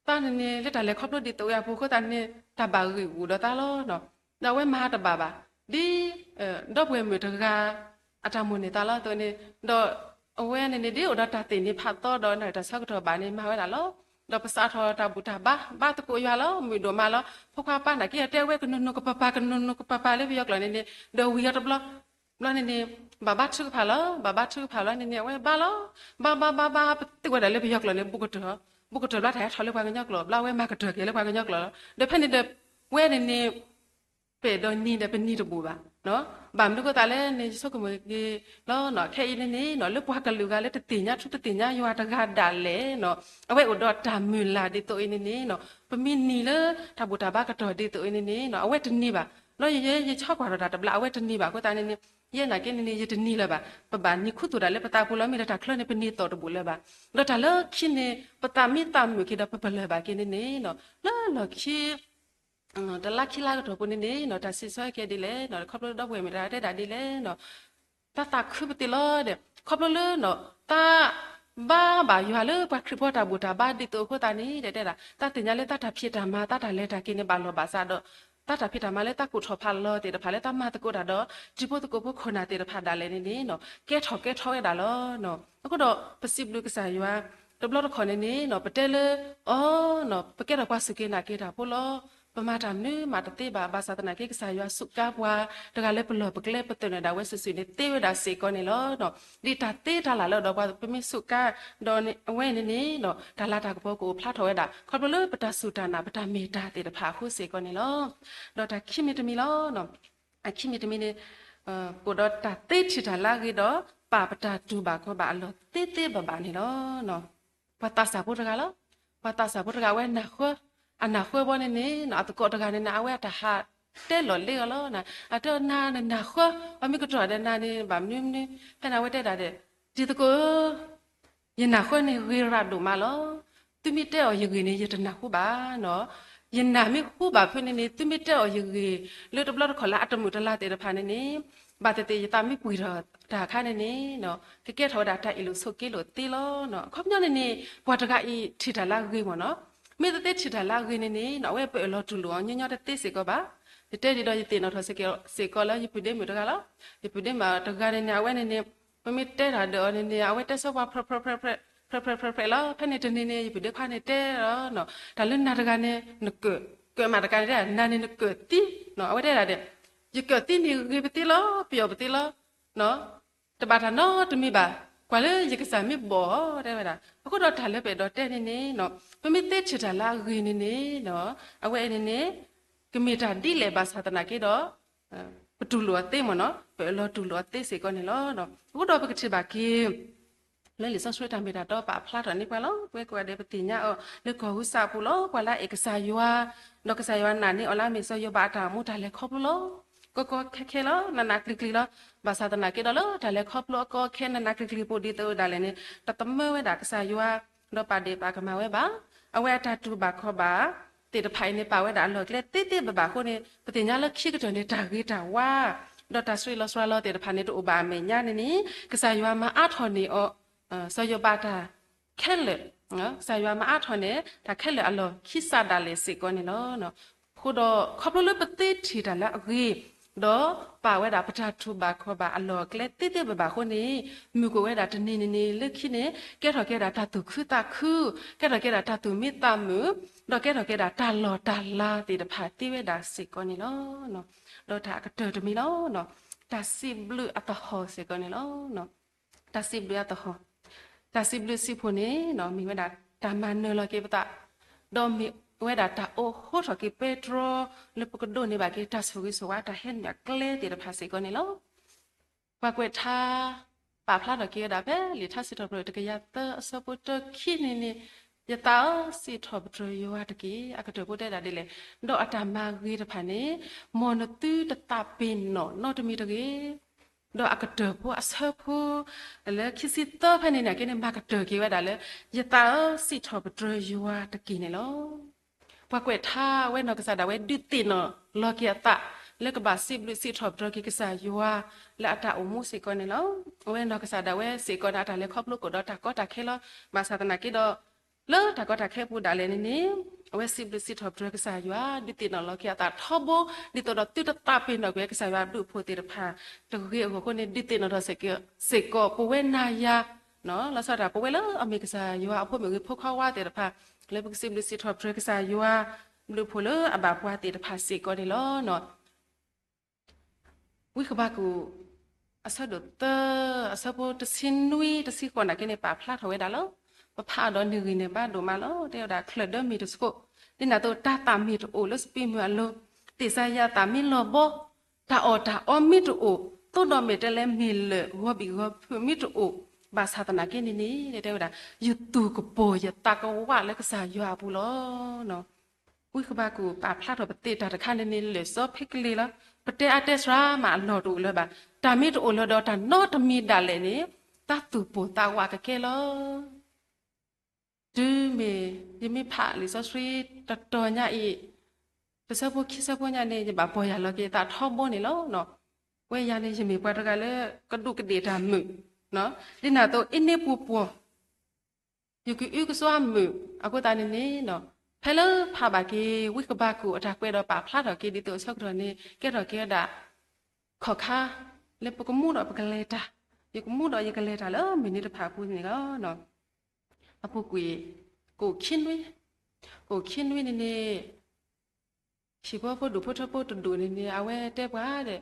သးန့ၣ်န့ၣ် လၢတၢ်လဲၤခီဖျိဒ်သိးအံၤအပူၤအဃိသတးန့ၣ် တၢ်ဘၣ်ဂံာ်ဂူာ်ဒီးသးလီၤနီၤ. ဒီးအဝဲမၤတဘၣ်ဘၣ် ဒ် ဒီပုၢ်ဝဲၢ်မုၣ်တဂၤ အတၢ်မိၣ်န့ၢ်သးလီၤအသိးန့ၣ် ဒီးအဝဲန့ၣ်န့ၣ် ဒ်အိၣ်ဒီးတၢ်သ့ၣ်နီၣ်ဖးသီဒီး တၢ်ဆၢကတီၢ်ဘၣ်န့ၣ် မၤဝဲဒၣ်လီၤ. ဒီးပစးထီၣ်တၢ်ဘူၣ်တၢ်ဘါ ဘါသကိးယွၤလီၤ မုာ်ဒိၣ်မးလီၤ. ဖိခွါပၢ်န့ၣ်က့ တဲဝဲကနူၤနူၤကပၤပၤ ကနူၤနူၤကပၤပၤလၢပယီၤကျိာ်န့ၣ်န့ၣ် ဒီးဝံၤအီၤတဘျီ ဘျီန့ၣ်န့ၣ် ဘၣ်ဘါထုကဖၣ်လီၤ. ဘၣ်ဘါထုကဖၣ်လီၤန့ၣ်န့ၣ် အဝဲဘါလီၤ. ဘါဘါဘါဘါ ပသ့ၣ်ဝဲဒၣ်လၢပယီၤကျိာ်န့ၣ် ဘူးကတၢၢ်, ဘူးကတၢၢ်ဘျီတၢ်ဟဲထီၣ်လၢပှၤကညီကျိာ် ဘျီအဝဲမၤကတၢၢ်က့ၤလၢပှၤကညီကျိာ်လီၤ. ဒီးဖဲန့ၣ်ဒီး ဝဲန့ၣ်န့ၣ် ပအဲၣ်ဒိးနံၤဒီးပနံၤတဘူးဘၣ်. ဘၣ်မနုၤအဃိသတးလဲၣ်န့ၣ် ယဆိကမိၣ်က့ၤလီၤ. ခဲအံၤန့ၣ်န့ၣ် လၢပှၤကလုာ်ဂၤလၢတသ့ၣ်ညါထူတသ့ၣ်ညါယွၤတဂၤဒၣ်လဲာ်နီၤ အဝဲအိၣ်ဒီးတၢ်မုၢ်လၢ်ဒ်သိးအံၤန့ၣ်န့ၣ်နီၤ ပမ့ၢ်နံၤလၢတၢ်ဘူၣ်တၢ်ဘါကတီၢ်ဒ်သိးအံၤန့ၣ်န့ၣ်နီၤ အဝဲတန့ၢ်ဘၣ်. လီၤယဲယဆီကွၢ်ထီၣ်တၢ်တဘျီ အဝဲတန့ၢ်ဘၣ်အဃိသတးန့ၣ်န့ၣ် ယဲနာ်က့န့ၣ်န့ၣ် ယတနံၤလၢၤဘၣ်. ပဘၣ်နံၤခူသူၣ်ဒၣ်လၢပသးပူၤလီၤ မ့ၢ်ဒီးတၢ်ချၢန့ၣ် ပနံၤသီၣ်တဘူးလၢၤဘၣ်. ဒီးတၢ်လၢခံန့ၣ် ပသးမ့ၢ်သးမုာ်က့ၤဒီးပပလၢၢ်ဘၣ်က့ၤန့ၣ်န့ၣ်နီၤ လၢလီၢ်ခံ တလါခံလါကတီၢ်ပူၤန့ၣ်န့ၣ်နီၤ တၢ်စံးဆၢကဲဒ်လဲၣ်နီၤ ခီဖျိလၢဒီပုၢ်ဝဲၢ်မုၣ်တဂၤတဲဒၣ်ဒ်လဲၣ်နီၤ တၢ်သးခုပသ့ၣ်လီၤဒီး ခီဖျိလၢနီၤ တၢ်ဘါဘၣ်ယွၤလၢပှၤခရံာ်ဖိတၢ်ဘူၣ်တၢ်ဘါဒ်သိးအဃိသတးန့ၣ် တဲဒၣ် တၢ်သ့ၣ်ညါလၢတၢ်တၢ်ဖံးတၢ်မၤ တၢ်တၢ်လဲၤတၢ်က့ၤန့ၣ် ဘၣ်လီၢ်ဘၣ်စးဒီး တၢ်တၢ်ဖံးတၢ်မၤလၢတၢ်ကူၣ်ထီၣ်ဖးလီၤသ့ၣ်တဖၣ်လၢတၢ်မၤသကိးတၢ်ဒီး တံၤဖိသကိးဖိခိၣ်နၢ်သ့ၣ်တဖၣ်ဒၣ်လဲာ်န့ၣ်န့ၣ်နီၤ ကဲထီၣ်ကဲထီၣ်ဝဲဒၣ်လီၤ. အဃိဒီးပစံးဘျုးကစၢ်ယွၤ တဘျီတခီၣ်န့ၣ်န့ၣ်နီၤ ပတဲလၢ အီၤနီၤ ပကဲထီၣ်ပှၤစူၢ်က့ၤနာ်က့ၤတၢ်ဖိလီၤ. ပမၤတၢ်မနုၤမးတသ့ဘၣ် ဘၣ်ဆၣ်သနာ်က့ ကစၢ်ယွၤစူးကါပှၤတဂၤလၢပလီၢ်ပကျဲ ပသနၢၣ်ဒၣ်ဝဲစုာ်စုာ်န့ၣ် သ့ဝဲဒၣ်စ့ၢ်ကီးန့ၣ်လီၤ. ဒ်တၢ်သ့တၢ်လၢ်လၢဒီးပှၤ ပမ့ၢ်စူးကါဒီးအဝဲန့ၣ်န့ၣ်နီၤ တၢ်လၤတၢ်ကပီၤကအိၣ်ဖျါထီၣ်ဝဲဒၣ် ခီဖျိလၢပတၢ်စူၢ်တၢ်နာ် ပတၢ်မ့ၢ်တၢ်သ့ၣ်တဖၣ်အဃိစ့ၢ်ကီးန့ၣ်လီၤ. ဒီးတၢ်ခံမံၤတမံၤလီၤ. အခံမံၤတမံၤန့ၣ် ပအိၣ်ဒီးတၢ်သ့ထံၣ်တၢ်လၢအဂ့ၤဒီး ပာ်ပတၢ်တူၢ်ဘၣ်ခီၣ်ဘၣ်အလီၢ်သ့သ့ဘၣ်ဘၣ်န့ၣ်လီၤ. ပှၤသးစၢ်ဖိတဂၤလီၤ. ပှၤသးစၢ်ဖိတဂၤ အဝဲနၢ်ဃၢ အနၢ်ဃၢဘီန့ၣ်န့ၣ် အသကိးတဂၤန့ၣ်န့ၣ် အဝဲအတၢ်ဟးတဲလီၤလ့အီၤလီၤ. အတဲအီၤနၤနနၢ်ဃၢ ပှၤမ့ၢ်ကတီၢ်ဒီးနၤန့ၣ် ဘၣ်မနုၤမနုၤ ဖဲန့ၣ်အဝဲတဲဒၣ်ဒီး တံၤသကိးဧၢ ယနၢ်ဃၢန့ၣ်ဂ့ၤရၣ်ဒိၣ်မးလီၤ. သုမ့ၢ်တဲအီၤယဂ့ၢ်န့ၣ် ယတနၢ်ဟူဘၣ်နီၤ. ယနၢ်မ့ၢ်ဟူဘၣ်ဖဲန့ၣ်န့ၣ် သုမ့ၢ်တဲအီၤယဂ့ၢ် လၢတဘျီတခီၣ်လၢအတမုာ်တလၤသ့ၣ်တဖၣ်န့ၣ်န့ၣ် ဘၣ်သ့ၣ်သ့ၣ်ယသးမ့ၢ်ပှံၢ်ထီၣ်တၢ်အခါန့ၣ်န့ၣ် ကကဲထီၣ်ဝဲဒၣ်တၢ်အ့ၣ်လိာ်ဆိးက့လိာ်သ့လီၤ. အခီပညီန့ၣ်န့ၣ် ပှၤတဂၤအံၤထံၣ်တၢ်လၢအဂ့ၤမ့ၢ်နီၤ. မ့ၢ်သ့သ့ထံၣ်တၢ်လၢအဂ့ၤန့ၣ်န့ၣ် အဝဲပအၢၣ်လီၤတူၢ်လိာ်အီၤညီညီတသ့စ့ၢ်ကီးဘၣ်. ယတဲဒ်ဒီးယသ့ၣ်နီၣ်ထီၣ်စ့ၢ်ကီးလၢယပုၢ်ဒ့မုၣ်တဂၤလီၤ. ယပုၢ်ဒ့မုၣ်တဂၤန့ၣ်န့ၣ် အဝဲန့ၣ်န့ၣ် ပမ့ၢ်တဲတၢ်ဒီးအီၤန့ၣ်န့ၣ် အဝဲတဲဆိပှၤ ဖြဲးဖြဲးဖြဲးဖြဲးလီၤ. ဖဲန့ၣ်တနံၤန့ၣ် ယပုၢ်ဒ့ခွါန့ၣ်တဲလီၤ တၢ်လၢနၤတဂၤန့ၣ် နကၢၣ် ကၢၣ်မးတဂၤန့ၣ် နၤန့ၣ်နကၢၣ်သံ အဝဲတဲဒၣ်ဒီး ယကၢၣ်သံန့ၣ်ဂ့ၤပသ့လီၤ ပယီၤပသ့လီၤ တဘၣ်တၢ်နီတမံၤဘၣ်, ကွၢ်လၢယကစၢ်မ့ၢ်ဘီၣ်တဲဝဲဒၣ်. အဃိဒီးတၢ်လၢပအဲၣ်ဒိးတဲန့ၣ်န့ၣ် ပမ့ၢ်သ့ထံၣ်တၢ်လၢအဂ့ၤန့ၣ်န့ၣ် အဝဲန့ၣ်န့ၣ် ကမ့ၢ်တၢ်ဒ်လဲၣ်ဘၣ်ဆၣ်သနာ်က့ဒီး ပတူၢ်လိာ်အီၤသ့မ့ၢ်နီၤ, ပအၢၣ်လီၤတူၢ်လိာ်အီၤသ့စ့ၢ်ကီးန့ၣ်လီၤ. အဃိဒီးပကထံၣ်ဘၣ်က့ၤ လၢလံာ်စီဆှံတၢ်မ့ၢ်တၢ်တီ ပာ်ဖျါထီၣ်န့ၢ်ပှၤလီၤ. ပဝဲကိးဂၤဒဲး ပသ့ၣ်ညါအီၤလၢကီၢ်ဟူစးအပူၤလီၤ. ပှၤလၢအအဲၣ်ကစၢ်ယွၤ, ဒီးကစၢ်ယွၤနာ်န့ၢ်အီၤလၢအမ့ၢ်စီၤယိၤဘးအတၢ်အိၣ်မူတၢ်လဲၤခီဖျိလီၤ. ကီကီခဲခဲလီၤ, နးနးကျံၤကျံၤလီၤ. ဘၣ်ဆၣ်သနာ်က့ဒီးလၢတၢ်လဲၤခီဖျိအကီအခဲ နးနးကျံၤကျံၤပူၤဒ်သိးဒၣ်လဲာ်န့ၣ် တသမၢဝဲဒၣ်ကစၢ်ယွၤ ဒီးပာ်ဒ့ၣ်ပာ်ကမၣ်ဝဲဘၣ်. အဝဲအတၢ်တူၢ်ဘၣ်ခီၣ်ဘၣ်သ့ၣ်တဖၣ်အံၤန့ၣ် ပာ်ဝဲဒၣ်အလီၢ်အကျဲသ့သ့ဘၣ်ဘၣ်အဃိန့ၣ် ပသ့ၣ်ညါလၢခံကတၢၢ်န့ၣ် တၢ်ဂ့ၤတၢ်ဝါ ဒီးတၢ်စှၤလီၤစှၤလီၤသ့ၣ်တဖၣ်န့ၣ် တအိၣ်ဘၣ်အမဲာ်ညါန့ၣ်န့ၣ် ကစၢ်ယွၤမၤအါထီၣ်န့ၢ်အီၤ စီၤယိၤဘးတၢ်ခဲလၢာ် ကစၢ်ယွၤမၤအါထီၣ်န့ၣ် တၢ်ခဲလၢာ်အလီၢ်ခံစးဒၣ်လဲာ်စ့ၢ်ကီးန့ၣ်လီၤ. အဃိဒီး ခီဖျိလၢပသ့ထံၣ်တၢ်လၢအဂ့ၤ, ဒီးပာ်ဝဲဒၣ်ပတၢ်တူၢ်ဘၣ်ခီၣ်ဘၣ်အလီၢ်အကျဲသ့သ့ဘၣ်ဘၣ်အဃိန့ၣ်, မုၢ်ကအိၣ်ဝဲဒၣ်တနံၤနံၤနံၤလၢခံန့ၣ် ကဲထီၣ်က့ၤဝဲဒၣ်တၢ်သူၣ်ခုသးခု, ကဲထီၣ်က့ၤဝဲဒၣ်တၢ်သူၣ်မံသးမုာ်, ဒီးကဲထီၣ်က့ၤဝဲဒၣ်တၢ်လီၢ်တၢ်လၤသ့ၣ်တဖၣ်သ့ဝဲဒၣ်စ့ၢ်ကီးန့ၣ်လီၤ. ဒီးတၢ်အကတၢၢ်တမံၤလီၤ. တၢ်စံးဘျုးအသဟီၣ်စ့ၢ်ကီးန့ၣ်လီၤ. တၢ်စံးဘျုးအသဟီၣ်, တၢ်စံးဘျုးစံးဖှိၣ်န့ၣ် မ့ၢ်ဝဲဒၣ်တၢ်မၤနၢၤလီၤက့ၤပသး, ဒီးမ့ၢ်ဝဲဒၣ်တၢ်အိးဟိထီၣ်က့ၤပဲတြီ လၢပကဒိးန့ၢ်ဘၣ်က့ၤတၢ်ဆိၣ်ဂ့ၤဆိၣ်ဝါတၢ်ဟဲနုာ်အကျဲသ့ၣ်တဖၣ်စ့ၢ်ကီးန့ၣ်လီၤ. ပှၤကွဲးထါ ပာ်ဖျါထီၣ်က့ၤဝဲဒၣ်ဖဲလံာ်ထါစံးထီၣ်ပတြၢၤတကယၤသၢအဆၢဖိတၢခံန့ၣ်န့ၣ်, ယသးဧၢ, စံးထီၣ်ပတြၢၤယွၤတက့ၢ်. အကတၢၢ်ဖိတဲဒၣ်ဒ်လဲၣ်, ဒီးအတၢ်မၤဂ့ၤတဖၣ်န့ၣ် မ်နသုတသးပ့ၤနီၣ်နီတမံၤတဂ့ၤ. ဒီးအကတၢၢ်ဖိအဆၢဖိ လၢခံဆံသၢဖဲန့ၣ်န့ၣ်က့န့ၣ် မၤကတၢၢ်က့ၤဝဲဒၣ်လၢ ယသးဧၢ, စံးထီၣ်ပတြၢၤယွၤတက့ၢ်န့ၣ်လီၤ. ပှၤကွဲးထါဝဲနီၢ်ကစၢ်ဒၣ်ဝဲဒုးသ့ၣ်နီၣ်လီၤက့ၤအသး လၢကဘၣ်စံးဘျုးစံးထီၣ်ပတြၢၤက့ၤကစၢ်ယွၤ လၢအတၢ်အိၣ်မူစ့ၢ်ကီးန့ၣ်လီၤ. အဝဲနီၢ်ကစၢ်ဒၣ်ဝဲစ့ၢ်ကီးန့ၣ် အတၢ်လဲၤခီဖျိကဒီးတၢ်ကီတၢ်ခဲလီၤ. ဘၣ်ဆၣ်သနာ်က့ဒီး လၢတၢ်ကီတၢ်ခဲပူၤဒၣ်လဲာ်န့ၣ်န့ၣ် အဝဲစံးဘျုးစံးထီၣ်ပတြၢၤကစၢ်ယွၤ ဒုးသ့ၣ်နီၣ်လီၤက့ၤအသးထီဘိ ဒ်သိးဒီးသုတသးပ့ၤနီၣ်ကွံာ်ကစၢ်ယွၤဘျုးဖှိၣ်သ့ၣ်တဖၣ် တဂ့ၤအဂီၢ်အဃိန့ၣ် ဒုးသ့ၣ်နီၣ်ထီၣ်စ့ၢ်ကီး စ့ၢ်ကီးပဝဲနၤယၤ လီၤဆီဒၣ်ပဝဲလၢအမ့ၢ်ကစၢ်ယွၤအဖိမုၣ်ဂ့ၤဖိခွါဝါသ့ၣ်တဖၣ် လၢပကစံးဘျုးစံးထီၣ်ပတြၢၤကစၢ်ယွၤ ဘျုးဖှိၣ်လၢအဘၣ်ပှၤသ့ၣ်တဖၣ်စ့ၢ်ကီးန့ၣ်လီၤ. ဝံဃဘးကူာ် အဆၢဒိၣ်သၢ အဆၢဖိတဆံနွံ တဆံဃိးနာ်က့န့ၣ် ပာ်ဖျါထီၣ်ဝဲဒၣ်လီၤ. ပဖးအီၤဒီးန့ၢ်ဂံၢ်န့ၢ်ဘါဒိၣ်မးလီၤ. တဲဝဲဒၣ် ချၢၣ်ဒၢမ့ၢ်တဆှိး, ဒ်န့ၣ်အသိးတၢ်သၣ်မ့ၢ်တအိၣ်လၢစပံးမုၢ်အလိၤ, သ့ၣ်စၤယၤသၣ်မ့ၢ်လီၤဘီ, တၢ်အီၣ်တၢ်အီမ့ၢ်တအိၣ်, သိးဒီးမဲာ်တဲးလဲးမ့ၢ်လၢာ် ဂီၤဘံၣ်ဂီၤဖုးမ့ၢ်တအိၣ်, ဘၣ်ဆၣ်သနာ်က့န့ၣ်န့ၣ် တဲဝဲဒၣ် ယသူၣ်ကပိာ်ယသးကဝးလၢကစၢ်ယွၤအပူၤလီၤ. ဝံဃဘးကူာ်ပာ်ဖျါထီၣ်ပသ့ၣ်တၢ်တခါန့ၣ်န့ၣ် လၢာ်စီဖ့ကလ့ၤလီၤ. ပတဲအါတဲစှၤမးအလီၢ်တအိၣ်လၢၤဘၣ်. တၢ်မ့ၢ်တအိၣ်လၢၤဒီးတၢ်နီတမံၤဒၣ်လဲာ်န့ၣ် တၢ်သူၣ်ပိာ်သးဝးကကဲလီၤ. တုၤမ့ၢ်ယမ့ၢ်ဖးလံာ်စီဆှံတတီၤညါအံၤ တဆၢဖိခံဆၢဖိညါန့ၣ် ယဘၣ်ပီၢ်ယၢ်လီၤက့ၤသးထီဘိန့ၣ်လီၤ. ဝဲယၤန့ၣ် ယမ့ၢ်ပှၤတဂၤလၢကဒူးကဒ့ၣ်တၢ်မုာ်, ဒ်န့ၣ်အသိးအ့န့ပူၤပှီၢ် ယကအုကစွါမုာ်အဃိသတးန့ၣ်န့ၣ်, ဖဲလၢဖးဘၣ်က့ၤ ဝံဃဘးကူာ်အတၢ်ကွဲးဒီးပာ်ဖျါထီၣ်က့ၤဒ်သိးအဆၢကတီၢ်န့ၣ် ကဲထီၣ်က့ၤဝဲဒၣ် ခီၣ်ခါ လၢပကမူဒီးပကလဲၤတၢ်, ယကမူဒီးယကလဲၤတၢ်လၢမုၢ်နံၤတဖၣ်အပူၤန့ၣ်လီၤ. အပူၤကွံာ် ကအိၣ်ခံနွံ, ကအိၣ်ခံနွံန့ၣ်န့ၣ် ဟံၣ်ဖိဃီဖိဒူၣ်ဖိထၢဖိတဒူၣ်န့ၣ်န့ၣ် အဝဲတဲပှၤဒီး